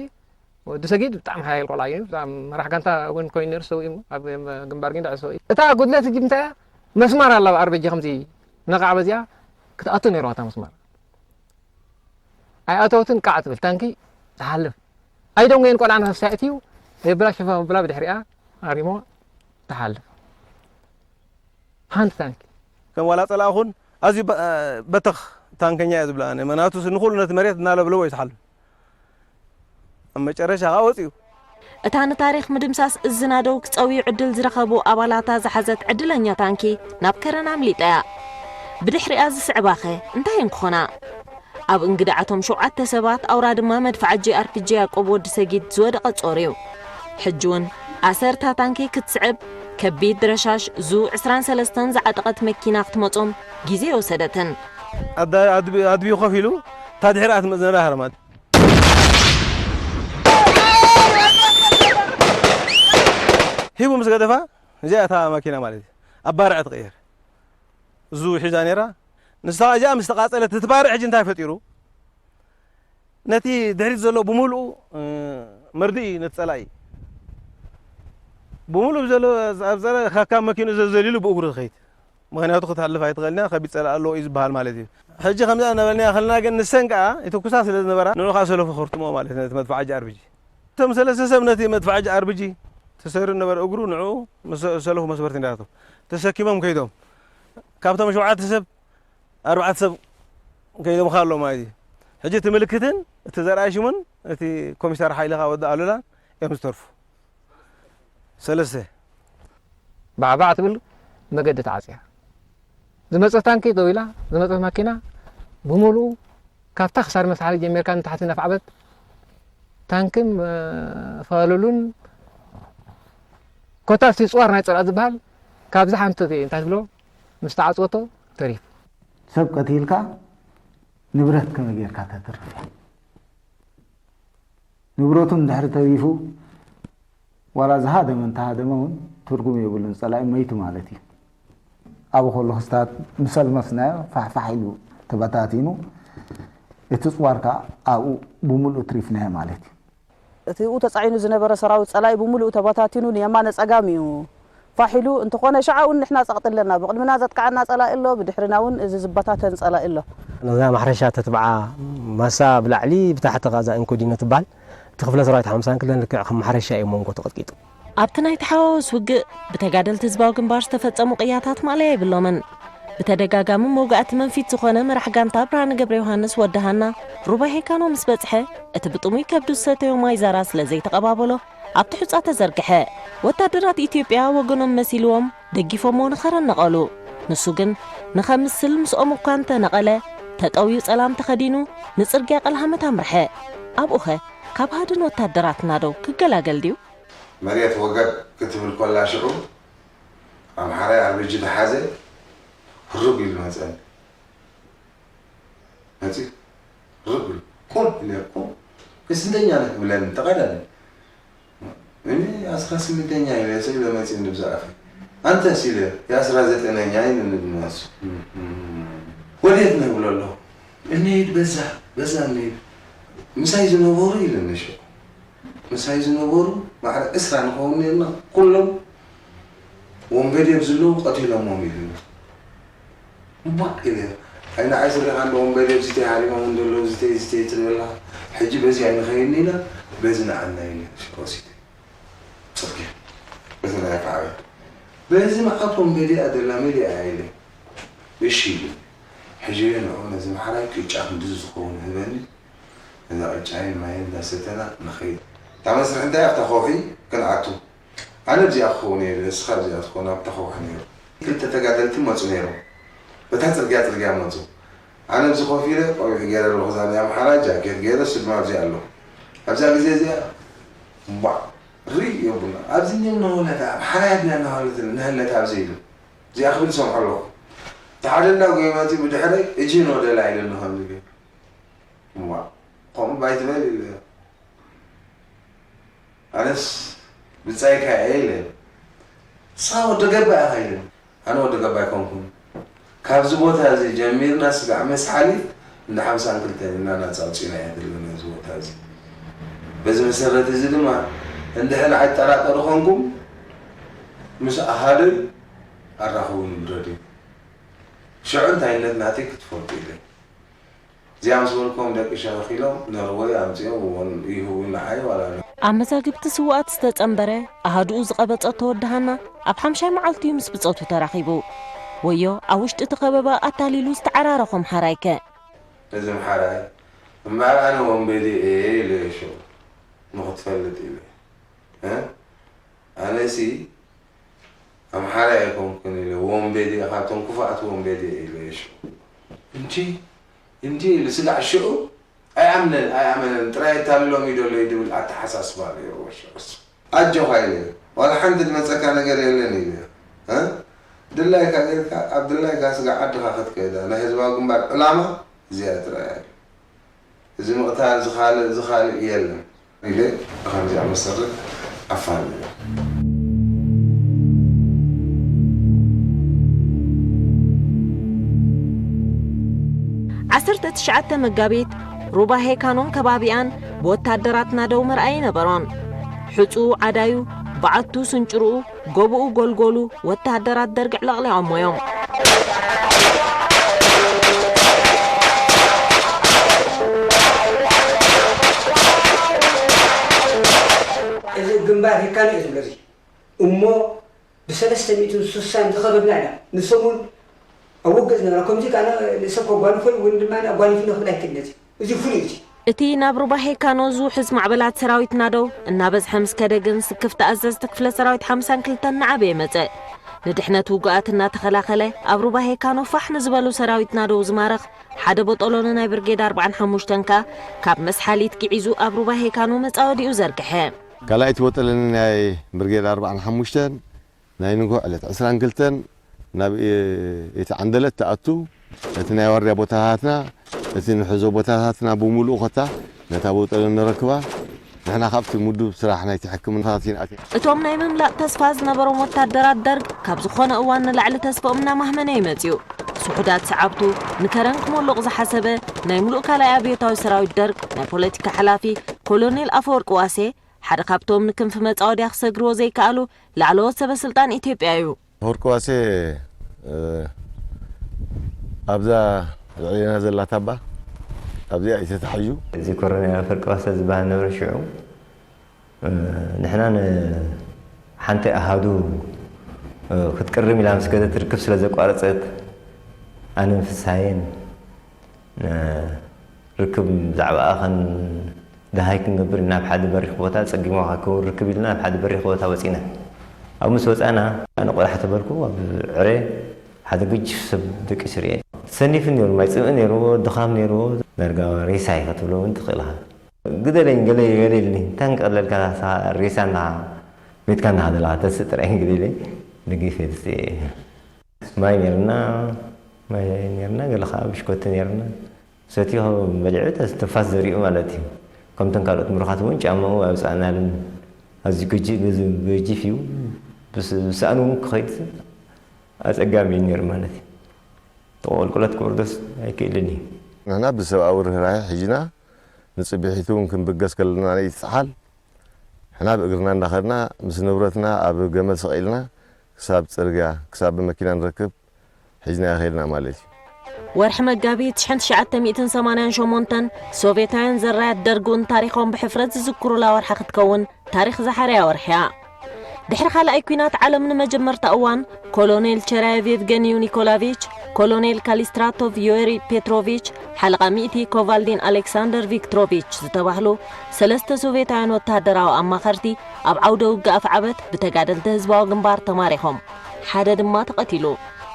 ወዲ ሰጊድ ብጣዕሚ ሓያል ቆልዓ እዩ። ብጣዕሚ መራሕ ጋንታ እውን ኮይኑ ነይሩ፣ ሰው እዩ። ኣብ ግንባር ግን ደዕሶ እዩ። እታ ጉድለት ሕጂ እንታይ እያ? መስማር ኣላ ብኣርበጂ ከምዚ ነቓዕ በዚኣ ክትኣቱ ነይርዋ እታ መስማር ኣይኣተወትን። ቃዕ ትብል ታንኪ ትሓልፍ። ኣይደንጎየን ቆልዓ ንኸሳ እትዩ የብላ ሽፋ ብላ ብድሕሪኣ ኣሪሞ ትሓልፍ። ሓንቲ ታንኪ ከም ዋላ ጸላእኹን ኣዝዩ በ- በተኽ ታንከኛ እየ ዝብላ ኣነ። ምኽንያቱ ንኹሉ ነቲ መሬት እናለብለቦ እዩ ዝሓልፍ። ኣብ መጨረሻ ከዓ ወፂኡ። እታ ንታሪኽ ምድምሳስ እዝናደው ክፀውዩ ዕድል ዝረኸቡ ኣባላታ ዝሓዘት ዕድለኛ ታንኪ ናብ ከረን ኣምሊጣ እያ። ብድሕሪኣ ዝስዕባኸ እንታይ እንክኾና? ኣብ እንግድዓቶም ሸውዓተ ሰባት ኣውራ ድማ መድፍዓ ጂ ኣር ፒ ጂ ያዕቆብ ወዲ ሰጊድ ዝወደቐ ጾር እዩ። ሕጂ እውን ኣሰርታ ታንኪ ክትስዕብ ከቢድ ረሻሽ ዙ ዕስራን ሰለስተን ዝዓጠቐት መኪና ክትመጾም ግዜ የወሰደትን። ኣድብዩ ኮፍ ኢሉ እታ ድሕሪኣ ትመጽእ ዘላ ሃርማት ሂቡ ምስ ገደፋ እዚኣ እታ መኪና ማለት እዩ ኣብ ባርዕ ትቕየር። እዙ ሒዛ ነይራ። ንሳ እዚኣ ምስ ተቓጸለት እቲ ባርዕ ሕጂ እንታይ ፈጢሩ? ነቲ ድሕሪት ዘሎ ብምሉኡ መርድእ እዩ ነቲ ጸላኢ። ብምሉእ ዘሎ ኣብ ጸረ ካብ መኪኑ ዘዘሊሉ ብእግሩ ዝኸይድ። ምኽንያቱ ክትሓልፍ ኣይትኽእልን እያ፣ ከቢድ ጸላኢ ኣለዎ እዩ ዝበሃል ማለት እዩ። ሕጂ ከምዚ እናበልና ከለና ግን ንሰን ከኣ ይትኩሳ ስለ ዝነበራ ንዑ ከኣ ሰለፉ ከርትምኦ ማለት እዩ ነቲ መድፍዓ ጂ ኣር ፒ ጂ። እቶም ሰለስተ ሰብ ነቲ መድፍዓ ጂ ኣር ፒ ጂ ተሰይሩ ዝነበረ እግሩ ንዑ ምስ ሰለፉ መስበርቲ እንዳቶም ተሰኪሞም ከይዶም ካብቶም ሸውዓተ ሰብ ኣርባዕተ ሰብ ከይዶም ከ ኣለዉ ማለት እዩ። ሕጂ እቲ ምልክትን እቲ ዘርኣይ ሽሙን እቲ ኮሚሳር ሓይልኻ ወዲ ኣሉላን እዮም ዝተርፉ። ሰለስተ ባዕባዕ ትብል መገዲ ተዓፅያ። ዝመፀት ታንኪ ደው ኢላ፣ ዝመፀት ማኪና ብምሉኡ ካብታ ክሳድ መሳሓሊ ጀሚርካ ንታሕቲ እናፍዓበት ታንክን ፋሉሉን ኮታ እቲ ፅዋር ናይ ፀላእ ዝበሃል ካብዚ ሓንቲ እንታይ ትብሎ ምስ ተዓፅወቶ ተሪፉ። ሰብ ቀቲልካ ንብረት ከመይ ጌርካ ተትርፍ እያ? ንብረቱ እንድሕሪ ተሪፉ ዋላ ዝሃደመ እንተሃደመ እውን ትርጉም የብሉን፣ ፀላኢ መይቱ ማለት እዩ። ኣብኡ ከሎ ክስታት ምሰልመስናዮ ፋሕፋሕ ኢሉ ተበታቲኑ እቲ ፅዋር ከዓ ኣብኡ ብምሉእ ትሪፍናዮ ማለት እዩ። እቲኡ ተፃዒኑ ዝነበረ ሰራዊት ፀላኢ ብምሉኡ ተበታቲኑ ንየማነ ፀጋም እዩ ፋሕ ኢሉ። እንተኾነ ሸዓ እውን ንሕና ፀቕጢ ኣለና። ብቕድሚና ዘጥቅዓና ፀላኢ ኣሎ፣ ብድሕሪና እውን እዚ ዝበታተን ፀላኢ ኣሎ። ነዛ ማሕረሻ ተትብዓ ማሳ ብላዕሊ ብታሕቲ ከኣ እዛ እንኮዲኖ ትበሃል እቲ ክፍለ ሰራዊት ሓምሳን ክልተን ልክዕ ከም ማሕረሻ እዩ መንጎ ተቐጥቂጡ። ኣብቲ ናይ ተሓዋወስ ውግእ ብተጋደልቲ ህዝባዊ ግንባር ዝተፈጸሙ ቅያታት ማእለያ የብሎምን። ብተደጋጋሚ መውጋእቲ መንፊት ዝኾነ መራሕ ጋንታ ብርሃነ ገብረዮሃንስ ወዲ ሃና ሩባ ሄካኖ ምስ በጽሐ እቲ ብጥሙይ ከብዱ ዝሰተዮ ማይ ዛራ ስለ ዘይተቐባበሎ ኣብቲ ሑጻ ተዘርግሐ። ወታደራት ኢትዮጵያ ወገኖም መሲልዎም ደጊፎሞ ንኸረን ነቐሉ። ንሱ ግን ንኸምስል ምስኦም እኳ እንተነቐለ ተጠውዩ ጸላም ተኸዲኑ ንጽርግያ ቀልሃመት ኣምርሐ። ኣብኡኸ ካብ ሃድን ወታደራትና ዶ ክገላገል ድዩ? መሬት ወገግ ክትብል ኮላ ሽዑ ኣምሓራይ ኣርቢጂ ዝሓዘ ህሩግ ኢሉ መጸኒ። መጺኡ ህሩግ ኢሉ ቁም ኢለ ቁም። ስንተኛ ነህ ብለኒ ተቐዳኒ። እኔ ኣስራ ስምንተኛ ኢለ ስለ መጺኡ ንብዛ ኣፈ። ኣንተስ ኢለ የኣስራ ዘጠነኛ ኢሉኒ ድማ እሱ። ወዴት ነህ ብሎ ኣለኹ። እንሂድ በዛ በዛ እንሂድ ምሳይ ዝነበሩ ኢሉኒ ሽዑ። ምሳይ ዝነበሩ ማዕረ ዕስራ ንኸውን ነርና ኩሎም ወንበዴ ብዝለዉ ቀቲሎሞም ኢሉኒ። እባ ኢለ ኣይ ንዓይ ስሪኻ እንዶ ወንበዴ ብዝተይ ሃሪሞም እንደለዉ ዝተይ ዝተይ ትብል ኣለኻ ሕጂ በዚ ኣይንኸይድን ኢና በዚ ንዓና ኢለ ሽኮሲተ ጽርግያ በዚ ናይ ኣፍዓበ በዚ መዓት ወንበዴ እያ ዘላ መሊኣ እያ ኢለ እሺ ኢሉ ሕጂ ንዑ ነዚ ምሓራይ ቅጫ ክንድዚ ዝኸውን ህበኒ ነዛ ቅጫይን ማይን እንዳሰተና ንኸይድ እታ መስርሕ እንታይ ኣብታ ከውሒ ክንኣቱ ኣነ ኣብዚኣ ክኸውን እየ ኢለ ንስኻ ኣብዚኣ ትኸውን ኣብታ ከውሒ ነይሩ ክልተ ተጋደልቲ መፁ ነይሮም በታ ፅርግያ ፅርግያ መፁ ኣነ ኣብዚ ኮፍ ኢለ ቆቢዕ ገይረ ኣለኹ እዛ ናይ ኣምሓራ ጃኬት ገይረ እሱ ድማ ኣብዚኣ ኣሎ ኣብዛ ግዜ እዚኣ እምቧዕ ርኢ የብሉን ኣብዚ እኒኦም እናበለት ኣምሓራ እያ ድያ እናበለት ንህለት ኣብዚ ኢሉ እዚኣ ክብል ይሰምዖ ኣለኹ እቲ ሓደ እንዳጎየ መፂኡ ብድሕረይ እጂ ኖደላ ኢሉኒ ከምዚ ገይሩ እምቧዕ ከምኡ ባይትበል ኢለዮ ኣነስ ብጻይካ እየ ኢለ ንስኻ ወዲ ገባ ኢኻ ኢለ ኣነ ወዲ ገባ ኣይኮንኩን ካብዚ ቦታ እዚ ጀሚርና ስጋዕ መስሓሊት እንዳ ሓምሳን ክልተን ኢልና ናጻ ኣውጺእና እያ ዘለና እዚ ቦታ እዚ በዚ መሰረት እዚ ድማ እንድሕር ኣይጠራጠሩ ኮንኩም ምስ ኣሃደይ ኣራኽቡኒ ብረድዮ። ሽዑ እንታይነት ናተይ ክትፈልጡ ኢለ። እዚኣ ምስ በልኩም ደቂ ሸኸኽ ኢሎም ኖርወይ ኣምጺኦም እወን ይህቡ ንዓይ ዋላ ነ- ኣብ መዛግብቲ ስውኣት ዝተጸንበረ ኣሃዱኡ ዝቐበጸቶ ወዲ ሃና ኣብ ሓምሻይ መዓልቲ'ዩ ምስ ብጾቱ ተራኺቡ። ወዮ ኣብ ውሽጢ እቲ ከበባ ኣታሊሉ ዝተዓራረኾም ሓራይከ? እዚ ምሓራይ እምበኣር ኣነ ወንበዴ እየ ኢለ እየ ሽዑ ንኽትፈልጥ ኢለ። እ? ኣነሲ ኣምሓራይ ኣይኮንኩን ኢለ፣ ወንበዴ፣ ካብቶም ክፉኣት ወንበዴ ኢለ ሽዑ። እንጂ፣ እንጂ ኢሉ ስጋዕ ሽዑ ኣይኣምነን፣ ኣይኣመነን፣ ጥራይ የታልሎም እዩ ደሎ እዩ ድብል ኣተሓሳስባ ነይርዎ ሽዑስ። ኣጆኻ ኢለ፣ ዋላ ሓንቲ ዝመጸካ ነገር የለን ኢለ። እ? ድላይካ ጌርካ፣ ኣብ ድላይካ ስጋዕ ዓድኻ ክትከይዳ፣ ናይ ህዝባዊ ግንባር ዕላማ እዚኣ ጥራይ እያ። እዚ ምቕታል፣ እዚ ካልእ፣ እዚ ካልእ የለን ኢለ ብኸምዚኣ መሰረት ኣፋንዮ። ዓሰርተ ትሽዓተ መጋቢት፣ ሩባ ሄካኖን ከባቢኣን ብወታደራት ናደው መርኣዪ ነበሮን። ሕጹ ዓዳዩ፣ በዓቱ ስንጭርኡ፣ ጎቦኡ ጎልጎሉ ወተሃደራት ደርግ ዕለቕሊቖሞ እዮም። እዚ ግንባር ሄካኖ እዩ ዝብሎ እዚ እሞ ብሰለስተ ሚእትን ስሳን ዝኸበብና ኢና። ንሶም እውን ኣብ ውግእ ዝነበራ ከምዚ ከኣ ንሰብ ከጓንፎ እውን ድማ ኣጓኒፉ ንኽብል ኣይክእልን እዚ እዚ ፍሉይ እዚ። እቲ ናብ ሩባ ሄካኖ ዝውሕዝ ማዕበላት ሰራዊት ናደው እናበዝሐ ምስ ከደ ግን ስክፍቲ ኣዘዝቲ ክፍለ ሰራዊት ሓምሳን ክልተን እናዓበየ መጸ። ንድሕነት ውጉኣት እናተኸላኸለ ኣብ ሩባ ሄካኖ ፋሕ ንዝበሉ ሰራዊት ናደው ዝማርኽ ሓደ ቦጦሎኒ ናይ ብርጌድ ኣርብዓን ሓሙሽተን ከኣ ካብ መስሓሊት ግዒዙ ኣብ ሩባ ሄካኖ መጻወዲኡ ዘርግሐ። ካልኣይቲ ቦጦሎኒ ናይ ብርጌድ ኣርብዓን ሓሙሽተን ናይ ንግሆ ዕለት ዕስራን ክልተን ናብ እቲ ዓንደለት ትኣቱ፣ ነቲ ናይ ዋርድያ ቦታታትና፣ እቲ ንሕዞ ቦታታትና ብምሉኡ ኮታ ነታ ቦጠሎ ንረክባ፣ ንሕና ካብቲ ምዱብ ስራሕ ናይቲ ሕክምናታት ኢና ኣቲና። እቶም ናይ ምምላጥ ተስፋ ዝነበሮም ወታደራት ደርግ ካብ ዝኾነ እዋን ንላዕሊ ተስፈኦም እናማህመነ እዩ መጺኡ። ስሑዳት ሰዓብቱ ንከረን ክሞልቕ ዝሓሰበ ናይ ምሉእ ካልኣይ ኣብዮታዊ ሰራዊት ደርግ ናይ ፖለቲካ ሓላፊ ኮሎኔል ኣፈወርቂ ዋሴ ሓደ ካብቶም ንክንፊ መጻወድያ ክሰግርዎ ዘይከኣሉ ላዕለዎት ሰበ ስልጣን ኢትዮጵያ እዩ። ኣፈወርቂ ዋሴ ኣብዛ ልዕሌና ዘላ ታባ ኣብዚኣ እዩ ተታሒዙ። እዚ ኮረኔል ኣፈወርቂ ዋሴ ዝበሃል ነበረ ሽዑ ንሕና ንሓንቲ ኣሃዱ ክትቅርም ኢላ ምስ ከደት ርክብ ስለ ዘቋረጸት ኣነን ፍስሃየን ርክብ ብዛዕባኣ ከን ደሃይ ክንገብር ኢልና ኣብ ሓደ በሪኽ ቦታ ጸጊምዋ ከከውን ርክብ ኢልና ኣብ ሓደ በሪኽ ቦታ ወጺና። ኣብኡ ምስ ወጻና ኣነ ቆላሕ ተበልኩ ኣብ ዕረ ሓደ ገጅፍ ሰብ ደቂሱ ርእየ። ሰኒፍ ነይሩ፣ ማይ ጽምኢ ነይርዎ፣ ድኻም ነይርዎ። ዳርጋ ሬሳ እዩ ክትብሎ እውን ትኽእል ኢኻ። ግደለኝ ገለ ገለ ኢልኒ። እንታይ ንቀለልካ ሬሳ እና ቤትካ እናሃደላ ተስእ ጥራይ ገለ ኢለ ንጊፍ የድስየ። ማይ ነርና ማይ ነርና ገለ ከዓ ብሽኮቲ ነርና ሰትዩ በሊዑ ትንፋስ ዘሪኡ ማለት እዩ። ከምተን ካልኦት ምሩኻት እውን ጫማኡ ኣውፃእናልን ኣዝዩ ገጂ- ገዚ- ገጂፍ እዩ። ብስ- ብሰኣን እውን ክኸይድ ኣፀጋሚ እዩ ነይሩ ማለት እዩ። ተቆልቁለት ክወርዶስ ኣይክእልን እዩ። ንሕና ብሰብኣዊ ርህራሄ ሒዝና ንፅብሒቱ እውን ክንብገስ ከለና ንኢትፀሓል ሕና ብእግርና እንዳኸድና ምስ ንብረትና ኣብ ገመድ ሰቒልና ክሳብ ጽርግያ ክሳብ ብመኪና ንረክብ ሒዝናዮ ከይድና ማለት እዩ። ወርሒ መጋቢት ሽሕን ትሽዓተ ሚእትን ሰማንያን ሸሞንተን ሶቬታውያን ዘራያት ደርግ እውን ታሪኾም ብሕፍረት ዝዝክሩላ ወርሒ ክትከውን ታሪኽ ዝሓረያ ወርሒ እያ። ድሕሪ ካልኣይ ኲናት ዓለም ንመጀመርታ እዋን ኮሎኔል ቸራየቭ የቭገንዩ ኒኮላቪች፣ ኮሎኔል ካሊስትራቶቭ ዮሪ ፔትሮቪች፣ ሓለቓ ሚእቲ ኮቫልዲን ኣሌክሳንደር ቪክትሮቪች ዝተባህሉ ሰለስተ ሶቬታውያን ወተሃደራዊ ኣማኸርቲ ኣብ ዓውደ ውግእ ኣፍዓበት ብተጋደልቲ ህዝባዊ ግንባር ተማሪኾም፣ ሓደ ድማ ተቐቲሉ።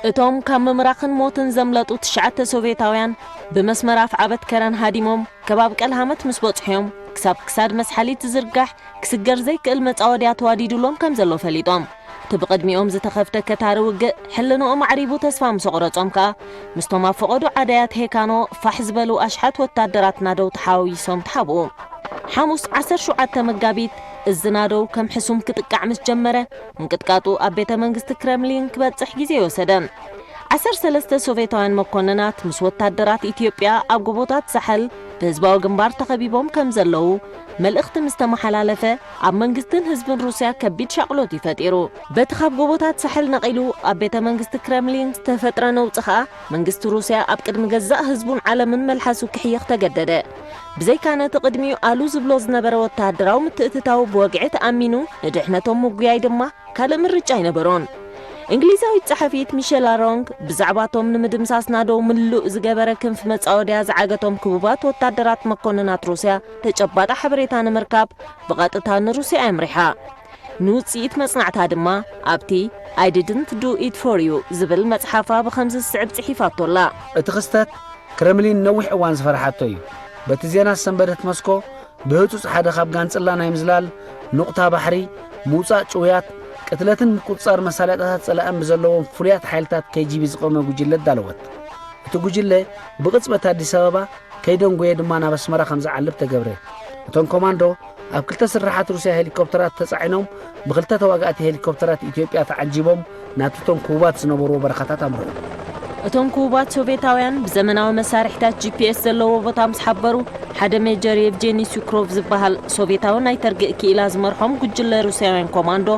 እቶም ካብ ምምራኽን ሞትን ዘምለጡ ትሽዓተ ሶቬታውያን ብመስመር ኣፍዓበት ከረን ሃዲሞም ከባቢ ቀልሃመት ምስ በጽሑ እዮም ክሳብ ክሳድ መስሓሊት ዝዝርጋሕ ክስገር ዘይክእል መጻወድያ ተዋዲዱሎም ከም ዘሎ ፈሊጦም። እቲ ብቕድሚኦም ዝተኸፍተ ከታሪ ውግእ ሕልንኦም ኣዕሪቡ ተስፋ ምስ ኣቑረጾም ከኣ ምስቶም ኣብ ፈቐዶ ዓዳያት ሄካኖ ፋሕ ዝበሉ ኣሽሓት ወታደራት ናደው ተሓዋዊሶም ተሓብኡ። ሓሙስ ዓሰርተ ሸውዓተ መጋቢት እዚ ናደው ከም ሕሱም ክጥቃዕ ምስ ጀመረ ምንቅጥቃጡ ኣብ ቤተ መንግስቲ ክረምሊን ክበጽሕ ግዜ ኣይወሰደን። ዓሰርተ ሰለስተ ሶቬታውያን መኮንናት ምስ ወታደራት ኢትዮጵያ ኣብ ጎቦታት ሳሕል ብህዝባዊ ግንባር ተኸቢቦም ከም ዘለዉ መልእኽቲ ምስ ተመሓላለፈ፣ ኣብ መንግስትን ህዝብን ሩስያ ከቢድ ሻቕሎት እዩ ፈጢሩ። በቲ ካብ ጎቦታት ሳሕል ነቒሉ ኣብ ቤተ መንግስቲ ክረምሊን ዝተፈጥረ ነውጺ ኸኣ፣ መንግስቲ ሩስያ ኣብ ቅድሚ ገዛእ ህዝቡን ዓለምን መልሓሱ ክሕይኽ ተገደደ። ብዘይካ ነቲ ቅድሚኡ ኣሉ ዝብሎ ዝነበረ ወተሃደራዊ ምትእትታው ብወግዒ ተኣሚኑ፣ ንድሕነቶም ምጉያይ ድማ ካልእ ምርጫ ኣይነበሮን። እንግሊዛዊት ጸሓፊት ሚሸላ ሮንግ ብዛዕባቶም ንምድምሳስ ናደው ምሉእ ዝገበረ ክንፊ መጻወድያ ዝዓገቶም ክቡባት ወታደራት መኮንናት ሩስያ ተጨባጢ ሓበሬታ ንምርካብ ብቐጥታ ንሩስያ ኣምሪሓ። ንውጽኢት መጽናዕታ ድማ ኣብቲ I didn't do it for you ዝብል መጽሓፋ ብኸምዚ ዝስዕብ ጽሒፋቶ ኣላ። እቲ ክስተት ክረምሊን ነዊሕ እዋን ዝፈርሓቶ እዩ። በቲ ዜና ዝሰንበደት ሞስኮ፣ ብህጹጽ ሓደ ካብ ጋንጽላ ናይ ምዝላል፣ ኑቕታ ባሕሪ፣ ምውጻእ ጭውያት፣ ቅትለትን ምቁጽጻር መሳለጥያታት ጸላእን ብዘለዎም ፍሉያት ሓይልታት ኬ ጂ ቢ ዝቖመ ጉጅለ ኣዳለወት። እቲ ጉጅለ ብቕጽበት ኣዲስ ኣበባ ከይደንጎየ ድማ ናብ ኣስመራ ከም ዝዓልብ ተገብረ። እቶም ኮማንዶ ኣብ ክልተ ስርሓት ሩስያ ሄሊኮፕተራት ተጻዒኖም ብክልተ ተዋጋእቲ ሄሊኮፕተራት ኢትዮጵያ ተዓጂቦም ናብቲ እቶም ክቡባት ዝነበርዎ በረኻታት ኣምርሑ። እቶም ክቡባት ሶቬታውያን ብዘመናዊ መሳርሒታት ጂ ፒ ኤስ ዘለዎ ቦታ ምስ ሓበሩ፣ ሓደ ሜጀር የቭጄኒ ሱክሮቭ ዝበሃል ሶቬታዊ ናይ ተርግእ ክኢላ ዝመርሖም ጉጅለ ሩስያውያን ኮማንዶ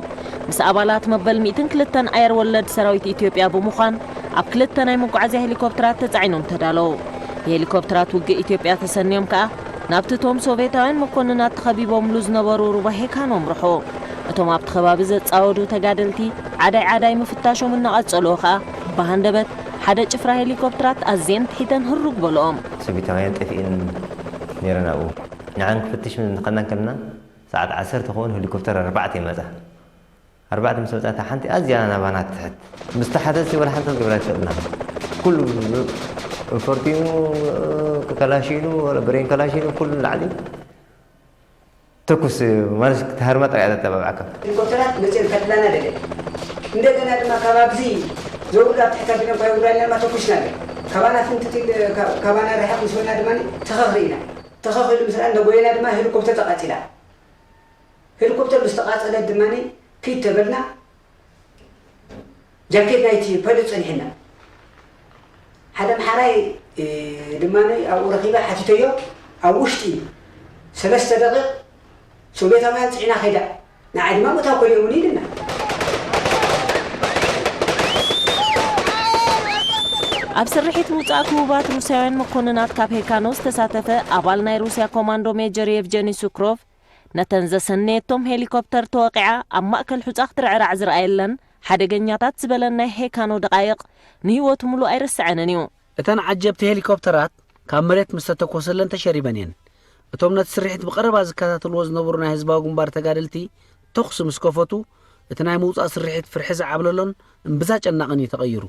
ምስ ኣባላት መበል ሚእትን ክልተን ኣየር ወለድ ሰራዊት ኢትዮጵያ ብምዃን ኣብ ክልተ ናይ መጓዓዝያ ሄሊኮፕተራት ተጻዒኖም ተዳለዉ። ብሄሊኮፕተራት ውግእ ኢትዮጵያ ተሰንዮም ከኣ ናብቲ እቶም ሶቬታውያን መኮንናት ተኸቢቦምሉ ዝነበሩ ሩባ ሄካኖ ኣምርሑ። እቶም ኣብቲ ከባቢ ዘጻወዱ ተጋደልቲ ዓዳይ ዓዳይ ምፍታሾም እናቐጸልዎ ከኣ ብሃንደበት ሓደ ጭፍራ ሄሊኮፕተራት ኣዝየን ትሒተን ህሩግ በልኦም። ሶቪታውያን ጠፊእን ነይረን ኣብኡ። ንዓን ክፍትሽ ከድና እንከለና ሰዓት ዓሰርተ ክኸውን ሄሊኮፕተር ኣርባዕተ ይመጻ። ኣርባዕተ ምስ መጻ እታ ሓንቲ ኣዝያ ናባና ትሕት ምስ ተሓተትሲ ወላ ሓንቲ ክትገብራ ኣይትኽእልን። ኩሉ እንፈርቲኑ፣ ከላሺኑ፣ ወላ ብሬን ከላሺኑ ኩሉ ንላዕሊ። ተኩስ ማለት ክትሃርማ ጥራይ እያ ተተባብዓካ። ሄሊኮፕተራት መፅየን ከድላና ደለ። እንደገና ድማ ካብ ኣብዚ ዘውርድ ኣብ ትሕቲ ኣቢሎም ካብ የውርዳ ኢልና ድማ ተኩስና ደለ። ካባና ፍንትት ኢል-፣ ካ-፣ ካባና ርሕቕ ምስ በልና ድማ ተኸኽ ርኢና። ተኸኽ ኢሉ ምስ ረኣና ነጎየና ድማ ሄሊኮፕተር ተቓፂላ። ሄሊኮፕተር ምስ ተቓፀለት ድማ ኪድ ተበልና። ጃኬት ናይቲ ፓይሎት ጸኒሕና። ሓደ ኣምሓራይ፣ እ፣ ድማ ኣብኡ ረኺበ ሓቲተዮ። ኣብ ውሽጢ ሰለስተ ደቂቕ ሶቬታውያን ጽዒና ከይዳ። ንዓይ ድማ ምእታው ከሊኦምኒ ኢልና። ኣብ ስርሒት ምውጻእ ክቡባት ሩስያውያን መኮንናት ካብ ሄካኖ ዝተሳተፈ ኣባል ናይ ሩስያ ኮማንዶ ሜጀር የቭጀኒ ሱክሮቭ፣ ነተን ዘሰነየቶም ሄሊኮፕተር ተወቒዓ ኣብ ማእከል ሑጻ ክትርዕራዕ ዝረኣየለን ሓደገኛታት ዝበለን ናይ ሄካኖ ደቓይቕ ንህይወቱ ምሉእ ኣይርስዐንን እዩ። እተን ዓጀብቲ ሄሊኮፕተራት ካብ መሬት ምስ ተተኮሰለን ተሸሪበን እየን። እቶም ነቲ ስርሒት ብቐረባ ዝከታተልዎ ዝነበሩ ናይ ህዝባዊ ግንባር ተጋደልቲ ተኹሲ ምስ ከፈቱ፣ እቲ ናይ ምውጻእ ስርሒት ፍርሒ ዝዓብለሎን እምብዛ ጨናቕን እዩ ተቐይሩ።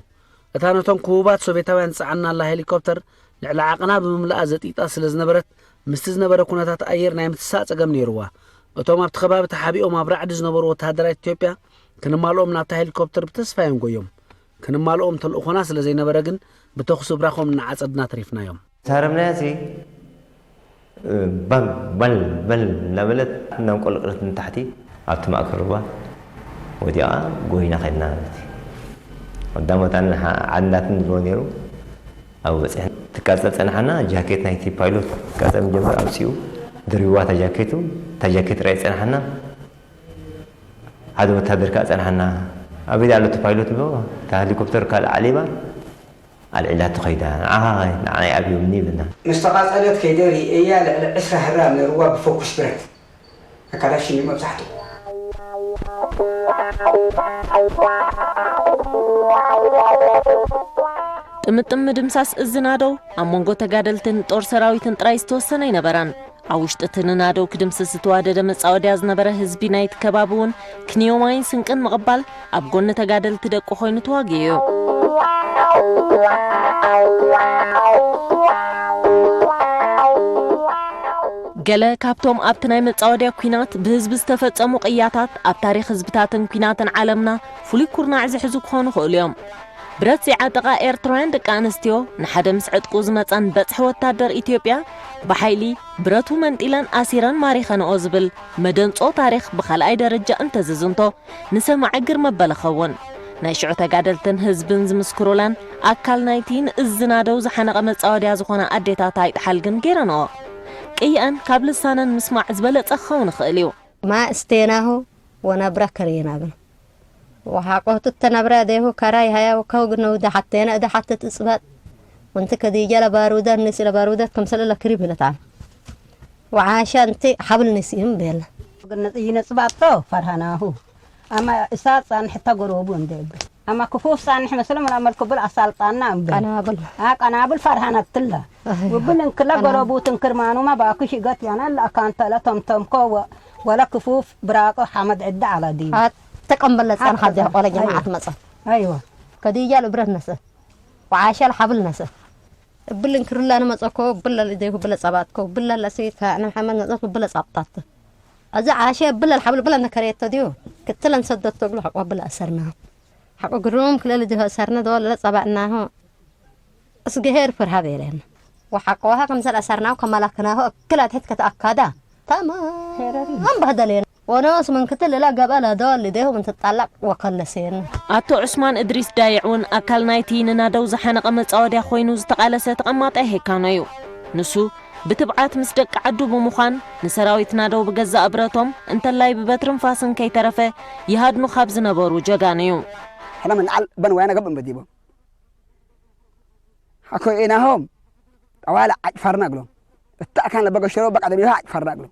እታ ነቶም ክቡባት ሶቬታውያን ትጸዓንናላ ሄሊኮፕተር ልዕሊ ዓቕና ብምምላኣ ዘጢጣ ስለ ዝነበረት፣ ምስቲ ዝነበረ ኩነታት ኣየር ናይ ምትሳእ ጸገም ነይርዋ። እቶም ኣብቲ ከባቢ ተሓቢኦም ኣብ ራዕዲ ዝነበሩ ወተሃደራት ኢትዮጵያ፣ ክንማልኦም ናብታ ሄሊኮፕተር ብተስፋ እዮም ጎዮም። ክንማልኦም ተልእኾና ስለ ዘይነበረ ግን፣ ብተኹሲ ብራኾም እናዓጸድና ተሪፍናዮም። ተሃረምናያሲ፣ እ፣ ባል፣ ባል፣ ባል እናበለት እናንቆለቆለት ንታሕቲ ኣብቲ ማእከል ሩባ ወዲቓ ጎይና ከድና ማለት እዩ። ቀዳሞት ኣነ ሓ-፣ ዓንዳትን ዝብሎ ነይሩ። ኣብኡ በጺሕና። ትቃጸል ጸንሓና፣ ጃኬት ናይቲ ፓይሎት ትቃጸል መጀመር ኣውጺኡ፣ ድሪዋ እታ ጃኬቱ፣ እታ ጃኬት ጥራይ ጸንሓና። ሓደ ወታደር ከኣ ጸንሓና። ኣበይ ኣሎ እቲ ፓይሎት ብሎ፣ እታ ሄሊኮፕተር ካልእ ዓሊባ፣ ኣልዒላቶ ከይዳ። ንዓኻ፣ ንዓይ ኣብዮምኒ ይብለና። ምስ ተቓጸለት ከይደ ርእየያ፣ ልዕሊ ዕስራ ህራም ነይርዋ ብፈኩስ ብረት። ኣካላሽን እዩ መብዛሕትኡ። ጥምጥም ምድምሳስ እዚ ናደው ኣብ መንጎ ተጋደልትን ጦር ሰራዊትን ጥራይ ዝተወሰነ ኣይነበረን። ኣብ ውሽጢ እቲ ንናደው ክድምስስ ዝተዋደደ መጻወድያ ዝነበረ ህዝቢ ናይቲ ከባቢ እውን ክንዮማይን ስንቅን ምቕባል ኣብ ጎኒ ተጋደልቲ ደቁ ኮይኑ ተዋጊኡ እዩ። ገለ ካብቶም ኣብቲ ናይ መጻወድያ ኲናት ብህዝቢ ዝተፈጸሙ ቅያታት ኣብ ታሪኽ ህዝብታትን ኲናትን ዓለምና ፍሉይ ኩርናዕ ዝሕዙ ክኾኑ ይኽእሉ እዮም። ብረት ዘይዓጠቓ ኤርትራውያን ደቂ ኣንስትዮ ንሓደ ምስ ዕጥቁ ዝመጸን በጽሒ ወታደር ኢትዮጵያ ብሓይሊ ብረቱ መንጢለን ኣሲረን ማሪኸንኦ ዝብል መደንጾ ታሪኽ ብኻልኣይ ደረጃ እንተዝዝንቶ ንሰማዒ ግርም መበለ ኸውን። ናይ ሽዑ ተጋደልትን ህዝብን ዝምስክሩለን፣ ኣካል ናይቲ ንእዝና ደው ዝሓነቐ መጻወድያ ዝኾና ኣዴታት ኣይጠሓል ግን ገይረንኦ። ቅይኣን ካብ ልሳነን ምስማዕ ዝበለጸ ክኸውን ይኽእል እዩ። ما استيناه ونبرة كرينا بن وحقوت التنبرة ديه كراي هيا وكوغ نو دحتينا دحت تسبت وانت كديجة لبارودة النسي لبارودة كمسل لكريب لتعال وعاشا انت حبل نسيهم بيلا. ይነጽባቶ ፈርሃናሁ ኣማ እሳት ጻንሕታ ጎረቡ እንደ እብል ኣማ ክፉፍ ጻንሕ መስሎም ኣመልኩ ብል ኣሳልጣና እምብል ቀናብል። ኣ ቀናብል ፈርሃና ትላ ኣይዋ። ውብል እንክላ ቀናብል። ጎረቡ ትንክር ማኑማ ባኩ ሽገት ያና ለኣካንተለ ተምተምኮ ወ- ወለ ክፉፍ ብራቆ ሓመድ ዕዳ ኣላ ዲብ ኣተ ቀንበለ ጻንኻ ሓተ- ዚያ ቆለ ጀማዓት ኣይዋ። መጸ ኣይዋ ከዲያ ልብረት ነሰ ወዓሻል ሓብል ነሰ እብል እንክርላ ንመጸኮ ብለ ልደይሁ ብለ ጸባጥኮ ብለ ለሰይት ከነ መሓመድ ነጸፍ ብለ ጻብጣት እዚ ዓሸ ብለ ልሓብል ብለ ነከረየቶ ድዩ ክትለን ሰደቶ ብሎ ሓቆ ብለ ኣሰርና ሓቆ ግሩም ክለ ልደይሁ ኣሰርና ዶ ለጸባጥናሁ እስገሄር ፍርሃብ የለን ወሓቆ ውሃ ከምሰል ኣሰርናሁ ከመላክናሁ እክል ኣትሕት ከተኣካዳ ተማም ባህደሌን ወነስ ምን ክትል እላ ገበለ ዶ ልደይሁ ምን ትጣላቅ ወከለሴን ኣቶ ዑስማን እድሪስ ዳይዕ እውን ኣካል ናይቲ ንናደው ዝሓነቐ መጻወድያ ኮይኑ ዝተቓለሰ ተቐማጣይ ሄካኖ እዩ። ንሱ ብትብዓት ምስ ደቂ ዓዱ ብምዃን ንሰራዊት ናደው ብገዛእ ብረቶም እንተላይ ብበትርን ፋስን ከይተረፈ ይሃድኑ ካብ ዝነበሩ ጀጋኑ እዩ። ሕነ ምን ላዕል በን ወያነ ገብእ መዲቦም ሓኮ ኢናሆም ጠዋለ ዓጭፋርና ግሎም እታ ኣካን ለበገሸሮ በቃ ደቢባ ዓጭፋርና ግሎም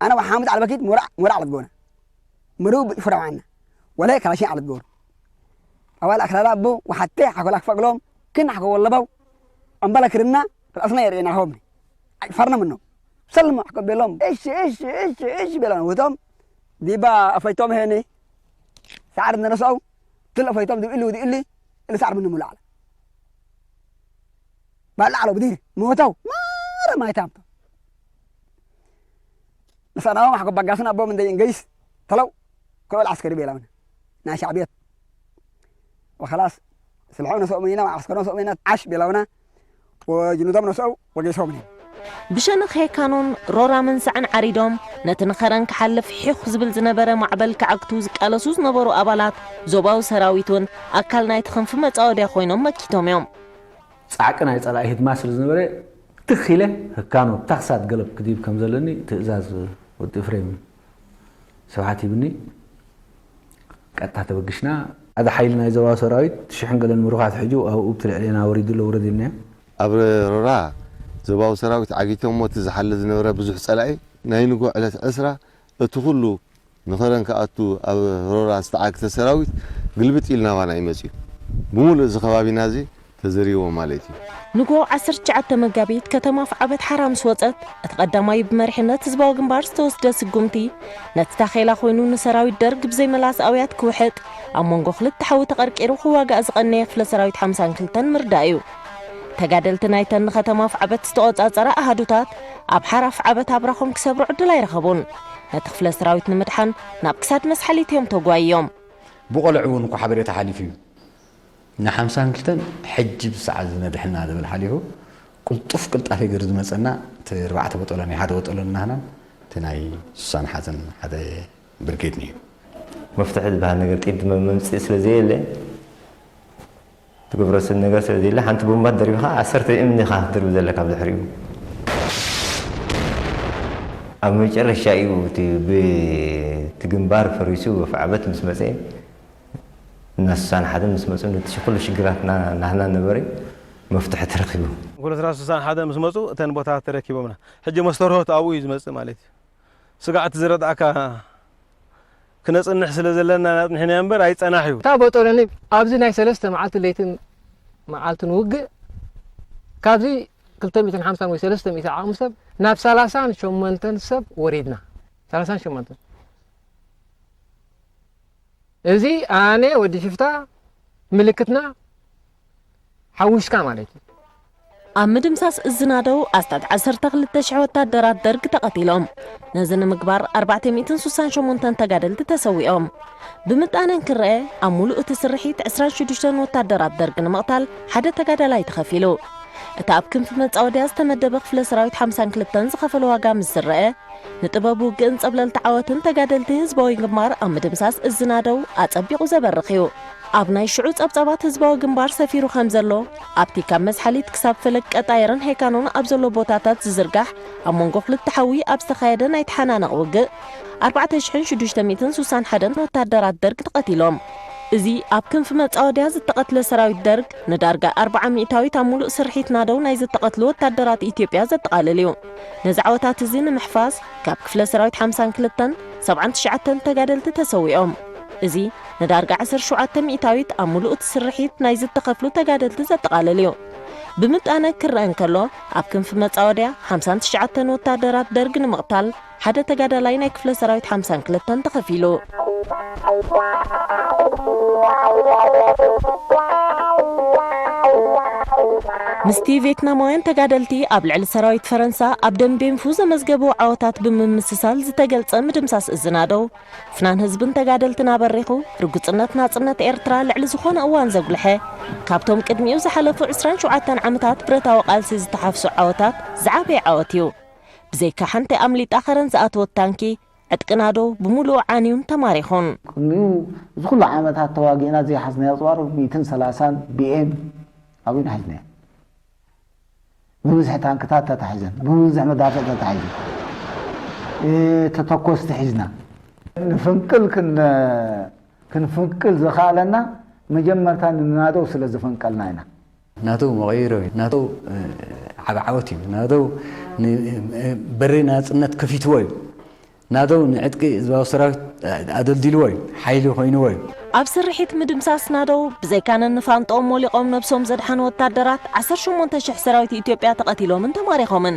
ኣነ ወሓምድ ዓለበኪት ሞራዕ ሞራዕ ለትጎነ ምሩ ብጭፍራው ዓና ወላይ ካላሽን ዓለት ጎሩ ጠዋለ ኣክራራ ኣቦ ወሓቴ ሓኮላ ክፈቅሎም ክን ሓኮ ወለበው ኣምበለ ክርና ራስና የርእናሆም ዓጭፋርና ምኖ ሰልሞ ሓኮ ቤሎም እሺ እሺ እሺ እሺ ቤሎም ውቶም ዲባ ኣፈይቶም ሄኒ ሳዕር ነረሰው ትል ኣፈይቶም ድብእሊ ውድእሊ እልሳዕር ምንሙሉ ኣለ ባላዕሎ ብዲር ሞተው ማረ ማይታምቶ ንሰናዎም ኣሕኮ ባጋስን ኣቦም እንደይ እንገይስ ተለው ክልኦል ዓስከሪ ቤላውና ናይ ሻዕብየት ወኸላስ ስልሖም ነስኦም ኢና ዓስከሮም ነስኦም ኢና ዓሽ ቤላውና ወጅኑዶም ነስኦም ወገይሶም እዮም ብሸነኽ ሄካኖን ሮራ መንሳዕን ዓሪዶም ነቲ ንኸረን ክሓልፍ ሒኹ ዝብል ዝነበረ ማዕበል ክዓግቱ ዝቃለሱ ዝነበሩ ኣባላት ዞባዊ ሰራዊት እውን ኣካል ናይቲ ክንፊ መጻወድያ ኮይኖም መኪቶም እዮም። ጻዕቂ ናይ ጸላኢ ህድማ ስለ ዝነበረ ትኽ ኢለ ህካኖ ታኽሳት ገለብ ክድይብ ከም ዘለኒ ትእዛዝ ወዲ ኤፍሬም ስብሓት ሂብኒ። ቀጥታ ተበግሽና ሓደ ሓይሊ ናይ ዞባዊ ሰራዊት ሽሕን ገለን ምሩኻት ሕጂ ኣብኡ ብቲ ልዕሌና ወሪዱ ኣሎ ውረድ ኢልናዮ። ኣብ ሮራ ዞባዊ ሰራዊት ዓጊቶም ሞት ዝሓለ ዝነበረ ብዙሕ ጸላኢ ናይ ንግሆ ዕለት ዕስራ እቲ ኩሉ ንኸረን ክኣቱ ኣብ ሮራ ዝተዓግተ ሰራዊት ግልብጥ ኢሉ ናባና እዩ መጺኡ። ብምሉእ እዚ ከባቢና እዚ ተዘሪዎ ማለት እዩ። ንግሆ ዓሰርተ ትሽዓተ መጋቢት ከተማ ኣፍዓበት ሓራ ምስ ወጸት እቲ ቀዳማይ ብመሪሕነት ህዝባዊ ግንባር ዝተወስደ ስጉምቲ ነቲ ታኼላ ኮይኑ ንሰራዊት ደርግ ብዘይ መላስ ኣውያት ክውሕጥ ኣብ መንጎ ክልተ ሓዊ ተቐርቂሩ ክዋጋእ ዝቐነየ ክፍለ ሰራዊት ሓምሳን ክልተን ምርዳእ እዩ። ተጋደልቲ ናይተን ንኸተማ ኣፍዓበት ዝተቖጻጸራ ኣሃዱታት ኣብ ሓራ ኣፍዓበት ኣብራኾም ክሰብሩ ዕድል ኣይረኸቡን። ነቲ ክፍለ ሰራዊት ንምድሓን ናብ ክሳድ መስሓሊት እዮም ተጓይዮም። ብቆልዑ እውን እኮ ሓበሬታ ሓሊፉ እዩ። ንሓምሳን ክልተን ሕጂ ብሰዓት ዝነድሕና ዝብል ሓሊፉ ቅልጡፍ ቅልጣፌ ገይሩ ዝመፀና እቲ ኣርባዕተ በጦሎን እዩ። ሓደ በጦሎን ናህናን እቲ ናይ ሱሳን ሓዘን ሓደ ብርጌድ እዩ። መፍትሒ ዝበሃል ነገር ጥይት መምፅኢ ስለ ዘየለ ትገብሮ ሰብ ነገር ስለ ዘየለ ሓንቲ ቦምባ ደሪብኻ ዓሰርተ እምኒ ኢኻ ክትድርብ ዘለካ ብድሕሪኡ ኣብ መጨረሻ እዩ እቲ ብ- እቲ ግንባር ፈሪሱ ወፍዓበት ምስ መፀ እና ስሳን ሓደ ምስ መፁ ነቲ ኩሉ ሽግራት ናህና ነበረ መፍትሒ ተረኪቡ። ኩሉ ስራ ስሳን ሓደ ምስ መፁ እተን ቦታት ተረኪቦምና ሕጂ መስተርሆት ኣብኡ እዩ ዝመፅእ ማለት እዩ። ስጋዕ እቲ ዝረድኣካ ክነጽንሕ ስለ ዘለና ናጽኒሕና እምበር ኣይጸናሕ እዩ። እታ ቦጦሎኒ ኣብዚ ናይ ሰለስተ መዓልቲ ለይትን መዓልትን ውግእ ካብዚ ክልተ ሚእትን ሓምሳን ወይ ሰለስተ ሚእቲ ዓቕሚ ሰብ ናብ ሰላሳን ሸሞንተን ሰብ ወሪድና። ሰላሳን ሸሞንተን እዚ ኣነ ወዲ ሽፍታ ምልክትና ሓዊስካ ማለት እዩ። ኣብ ምድምሳስ እዚ ናደው ኣስታት ዓሰርተ ክልተ ሽሕ ወታደራት ደርግ ተቐቲሎም። ነዚ ንምግባር ኣርባዕተ ሚእትን ሱሳን ሸሞንተን ተጋደልቲ ተሰዊኦም። ብምጣነ እንክረአ ኣብ ሙሉእ እቲ ስርሒት ዕስራን ሽዱሽተን ወታደራት ደርግ ንምቕታል ሓደ ተጋዳላይ ተኸፊሉ። እቲ ኣብ ክንፊ መጻወድያ ዝተመደበ ክፍለ ሰራዊት ሓምሳን ክልተን ዝኸፈሎ ዋጋ ምስ ዝረአ፣ ንጥበብ ውግእን ጸብለልቲ ዓወትን ተጋደልቲ ህዝባዊ ግንባር ኣብ ምድምሳስ እዚ ናደው ኣጸቢቑ ዘበርኽ እዩ። ኣብ ናይ ሽዑ ጸብጻባት ህዝባዊ ግንባር ሰፊሩ ከም ዘሎ፣ ኣብቲ ካብ መዝሓሊት ክሳብ ፈለግ ቀጣየርን ሄካኖን ኣብ ዘሎ ቦታታት ዝዝርጋሕ ኣብ መንጎ ክልተ ሓዊ ኣብ ዝተኻየደ ናይ ተሓናነቕ ውግእ፣ ኣርባዕተ ሽሕን ሽዱሽተ ሚእትን ስሳን ሓደን ወታደራት ደርግ ተቐቲሎም። እዚ ኣብ ክንፊ መጻወድያ ዝተቐትለ ሰራዊት ደርግ፣ ንዳርጋ ኣርብዓ ሚእታዊት ኣብ ሙሉእ ስርሒት ናደው ናይ ዝተቐትሉ ወታደራት ኢትዮጵያ ዘጠቓልል እዩ። ነዚ ዓወታት እዚ ንምሕፋስ፣ ካብ ክፍለ ሰራዊት ሓምሳን ክልተን፣ ሰብዓን ትሽዓተን ተጋደልቲ ተሰዊኦም። እዚ ንዳርጋ ዓሰርተ ሸውዓተ ሚእታዊት ኣብ ሙሉእ እቲ ስርሒት ናይ ዝተኸፍሉ ተጋደልቲ ዘጠቓልል እዩ። ብምጣነ ክረአ እንከሎ፣ ኣብ ክንፊ መጻወድያ ሓምሳን ትሽዓተን ወታደራት ደርግ ንምቕታል፣ ሓደ ተጋዳላይ ናይ ክፍለ ሰራዊት ሓምሳን ክልተን ተኸፊሉ። ምስቲ ቬትናማውያን ተጋደልቲ ኣብ ልዕሊ ሰራዊት ፈረንሳ ኣብ ደምቤንፉ ዘመዝገበ ዓወታት ብምምስሳል ዝተገልጸ ምድምሳስ እዚ ናደው፣ ፍናን ህዝብን ተጋደልትን ኣበሪኹ፣ ርጉጽነት ናጽነት ኤርትራ ልዕሊ ዝኾነ እዋን ዘጉልሐ፣ ካብቶም ቅድሚኡ ዝሓለፉ ዕስራን ሸውዓተን ዓመታት ብረታዊ ቃልሲ ዝተሓፍሱ ዓወታት ዝዓበየ ዓወት እዩ። ብዘይካ ሓንቲ ኣምሊጣ ከረን ዝኣተወት ታንኪ፣ ዕጥቂ ናደው ብምሉኡ ዓንዩን ተማሪኹን። ቅድሚኡ እዚ ኩሉ ዓመታት ተዋጊእና ዘይሓዝናዮ ኣጽዋር ሚእትን ሰላሳን ቢኤም ኣብዩና ሒዝናዮ። ብብዝሒ ታንክታት ተታሒዘን፣ ብብዝሒ መዳፍዕ ተታሒዘን፣ እ፣ ተተኮስቲ ሒዝና። ንፍንቅል ክን-፣ ክንፍንቅል ዝኸኣለና መጀመርታ ንናደው ስለ ዝፈንቀልና ኢና። ናደው መቐይሮ እዩ። ናደው፣ እ፣ ዓቢ ዓወት እዩ። ናደው ን-፣ እ፣ በሪ ናጽነት ከፊትዎ እዩ። ናደው ንዕጥቂ ህዝባዊ ሰራዊት ኣደልዲልዎ እዩ፣ ሓይሊ ኮይንዎ እዩ። ኣብ ስርሒት ምድምሳስ ናደው፣ ብዘይካ ነንፋንጦም ወሊቖም ነብሶም ዘድሓኑ ወታደራት፣ ዓሰርተ ሸሞንተ ሽሕ ሰራዊት ኢትዮጵያ ተቐቲሎምን ተማሪኾምን።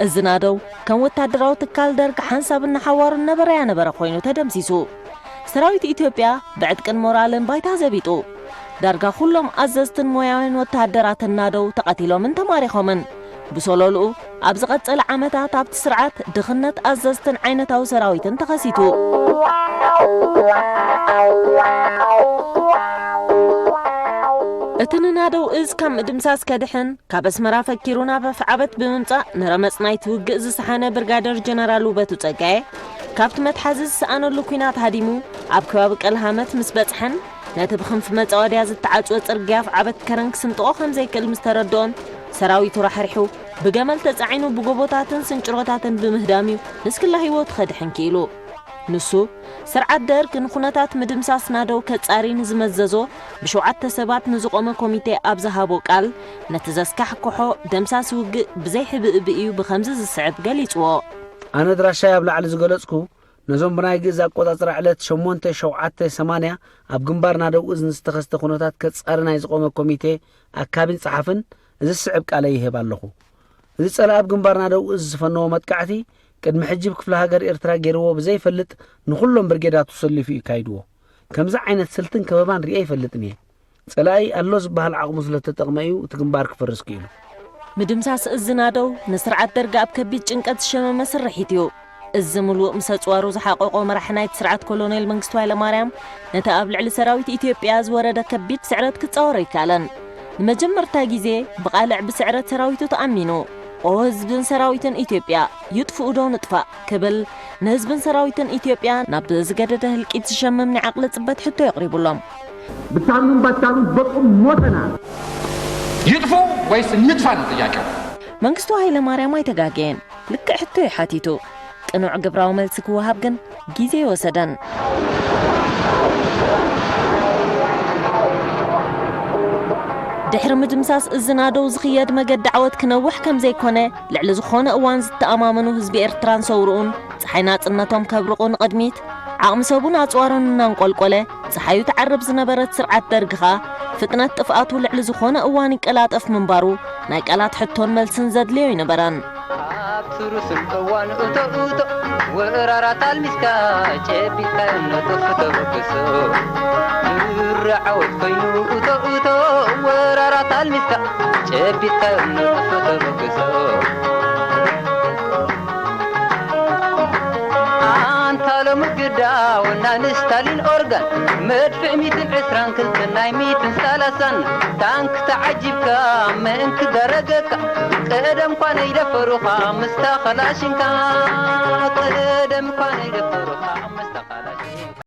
እዚ ናደው፣ ከም ወታደራዊ ትካል ደርግ ሓንሳብን ንሓዋሩን ነበረ ያነበረ ኮይኑ ተደምሲሱ። ሰራዊት ኢትዮጵያ ብዕጥቅን ሞራልን ባይታ ዘቢጡ። ዳርጋ ኩሎም ኣዘዝትን ሞያውያን ወተሃደራትን ናደው ተቐቲሎምን ተማሪኾምን። ብሰለልኡ፣ ኣብ ዝቐጸለ ዓመታት ኣብቲ ስርዓት ድኽነት ኣዘዝትን ዓይነታዊ ሰራዊትን ተኸሲቱ። እቲ ንናደው እዝ ካብ ምድምሳስ ከድሕን፣ ካብ ኣስመራ ፈኪሩ ናብ ኣፍዓበት ብምምጻእ ንረመጽ ናይቲ ውግእ ዝሰሓነ ብርጋደር ጀነራል ውበቱ ጸጋየ፣ ካብቲ መትሓዚ ዝሰኣነሉ ኲናት ሃዲሙ ኣብ ከባቢ ቀልሃመት ምስ በጽሐን፣ ነቲ ብክንፊ መጻወድያ ዝተዓጽወ ጽርግያ ኣፍዓበት ከረን ክስንጥቖ ከም ዘይክእል ምስ ተረድኦን፣ ሰራዊቱ ራሕሪሑ ብገመል ተጻዒኑ ብጎቦታትን ስንጭሮታትን ብምህዳም እዩ ንስክላ ህይወቱ ከድሕን ክኢሉ። ንሱ፣ ስርዓት ደርግ ንኹነታት ምድምሳስ ናደው ከጻሪ ንዝመዘዞ ብሸውዓተ ሰባት ንዝቖመ ኮሚቴ ኣብ ዝሃቦ ቃል፣ ነቲ ዘስካሕክሖ ደምሳሲ ውግእ ብዘይ ሕብእብእ እዩ ብኸምዚ ዝስዕብ ገሊጽዎ። ኣነ ድራሻይ ኣብ ላዕሊ ዝገለጽኩ፣ ነዞም ብናይ ግእዝ ኣቆጻጽራ ዕለት ሸሞንተ ሸውዓተ ሰማንያ ኣብ ግንባር ናደው እዝ ንዝተኸስተ ኩነታት ከጻሪ ናይ ዝቖመ ኮሚቴ ኣካቢን ጸሓፍን እዚ ዝስዕብ ቃለይ ይህብ ኣለኹ። እዚ ጸላኢ ኣብ ግንባር ናደው እዝ ዝፈነዎ መጥቃዕቲ፣ ቅድሚ ሕጂ ኣብ ክፍለ ሃገር ኤርትራ ገይርዎ ብዘይፈልጥ፣ ንኹሎም ብርጌዳቱ ሰሊፉ እዩ ካይድዎ። ከምዚ ዓይነት ስልትን ከበባን ርእየ ኣይፈልጥን እየ። ጸላኢ ኣሎ ዝበሃል ዓቕሙ ስለ ተጠቕመ እዩ እቲ ግንባር ክፈርስ ክኢሉ። ምድምሳስ እዚ ናደው ንስርዓት ደርግ ኣብ ከቢድ ጭንቀት ዝሸመመ ስርሒት እዩ። እዚ ምሉእ ምስ ኣጽዋሩ ዝሓቐቖ መራሒ ናይቲ ስርዓት ኮሎኔል መንግስቱ ሃይለማርያም፣ ነቲ ኣብ ልዕሊ ሰራዊት ኢትዮጵያ ዝወረደ ከቢድ ስዕረት ክጻወሮ ኣይከኣለን። ንመጀመርታ ግዜ ብቓልዕ ብስዕረት ሰራዊቱ ተኣሚኑ። ኦ ህዝብን ሰራዊትን ኢትዮጵያ፣ ይጥፍኡ ዶ ንጥፋእ? ክብል ንህዝብን ሰራዊትን ኢትዮጵያ ናብ ዝገደደ ህልቂት ዝሸምም ናይ ዓቕሊ ጽበት ሕቶ የቕሪቡሎም። ብታምኑን ባታምኑን በቁም ሞተና። ይጥፉ ወይስ ንጥፋ ነው ጥያቄው። መንግስቱ ሃይለማርያም ኣይተጋገየን። ልክዕ ሕቶ እዩ ሓቲቱ። ቅኑዕ ግብራዊ መልሲ ክወሃብ ግን ግዜ ኣይወሰደን። ድሕሪ ምድምሳስ እዚ ናደው ዝኽየድ መገዲ ዓወት ክነውሕ ከም ዘይኮነ ልዕሊ ዝኾነ እዋን ዝተኣማመኑ ህዝቢ ኤርትራን ሰውርኡን፣ ጸሓይ ናጽነቶም ከብርቑ ንቕድሚት ዓቕሚ ሰቡን ኣጽዋሩን እናንቆልቆለ፣ ጸሓዩ ትዓርብ ዝነበረት ስርዓት ደርግ ኸኣ፣ ፍጥነት ጥፍኣቱ ልዕሊ ዝኾነ እዋን ይቀላጠፍ ምንባሩ ናይ ቃላት ሕቶን መልስን ዘድልዮ ኣይነበረን። ኣብ ትሩስን እዋን እቶ እቶ፣ ወራራት ኣልሚስካ ጨቢጥካ ንጡፍ ተበግሶ። ድሪ ዓወት ኮይኑ እቶ እቶ፣ ወራራት ኣልሚስካ ጨቢጥካ ንጡፍ ተበግሶ። ኣንታ ሎሚ ግዳ ወናኒ ስታሊን ኦርጋን መድፍዕ ሚትን ዕስራን ክልተን ናይ ሚትን ሰላሳን ታንክ ተዓጂብካ ምእንቲ ደረገካ ቀደም ኳነ ይደፈሩኻ ምስታ ኸላሽንካ ቀደም ኳነ ይደፈሩኻ ምስታ ኸላሽንካ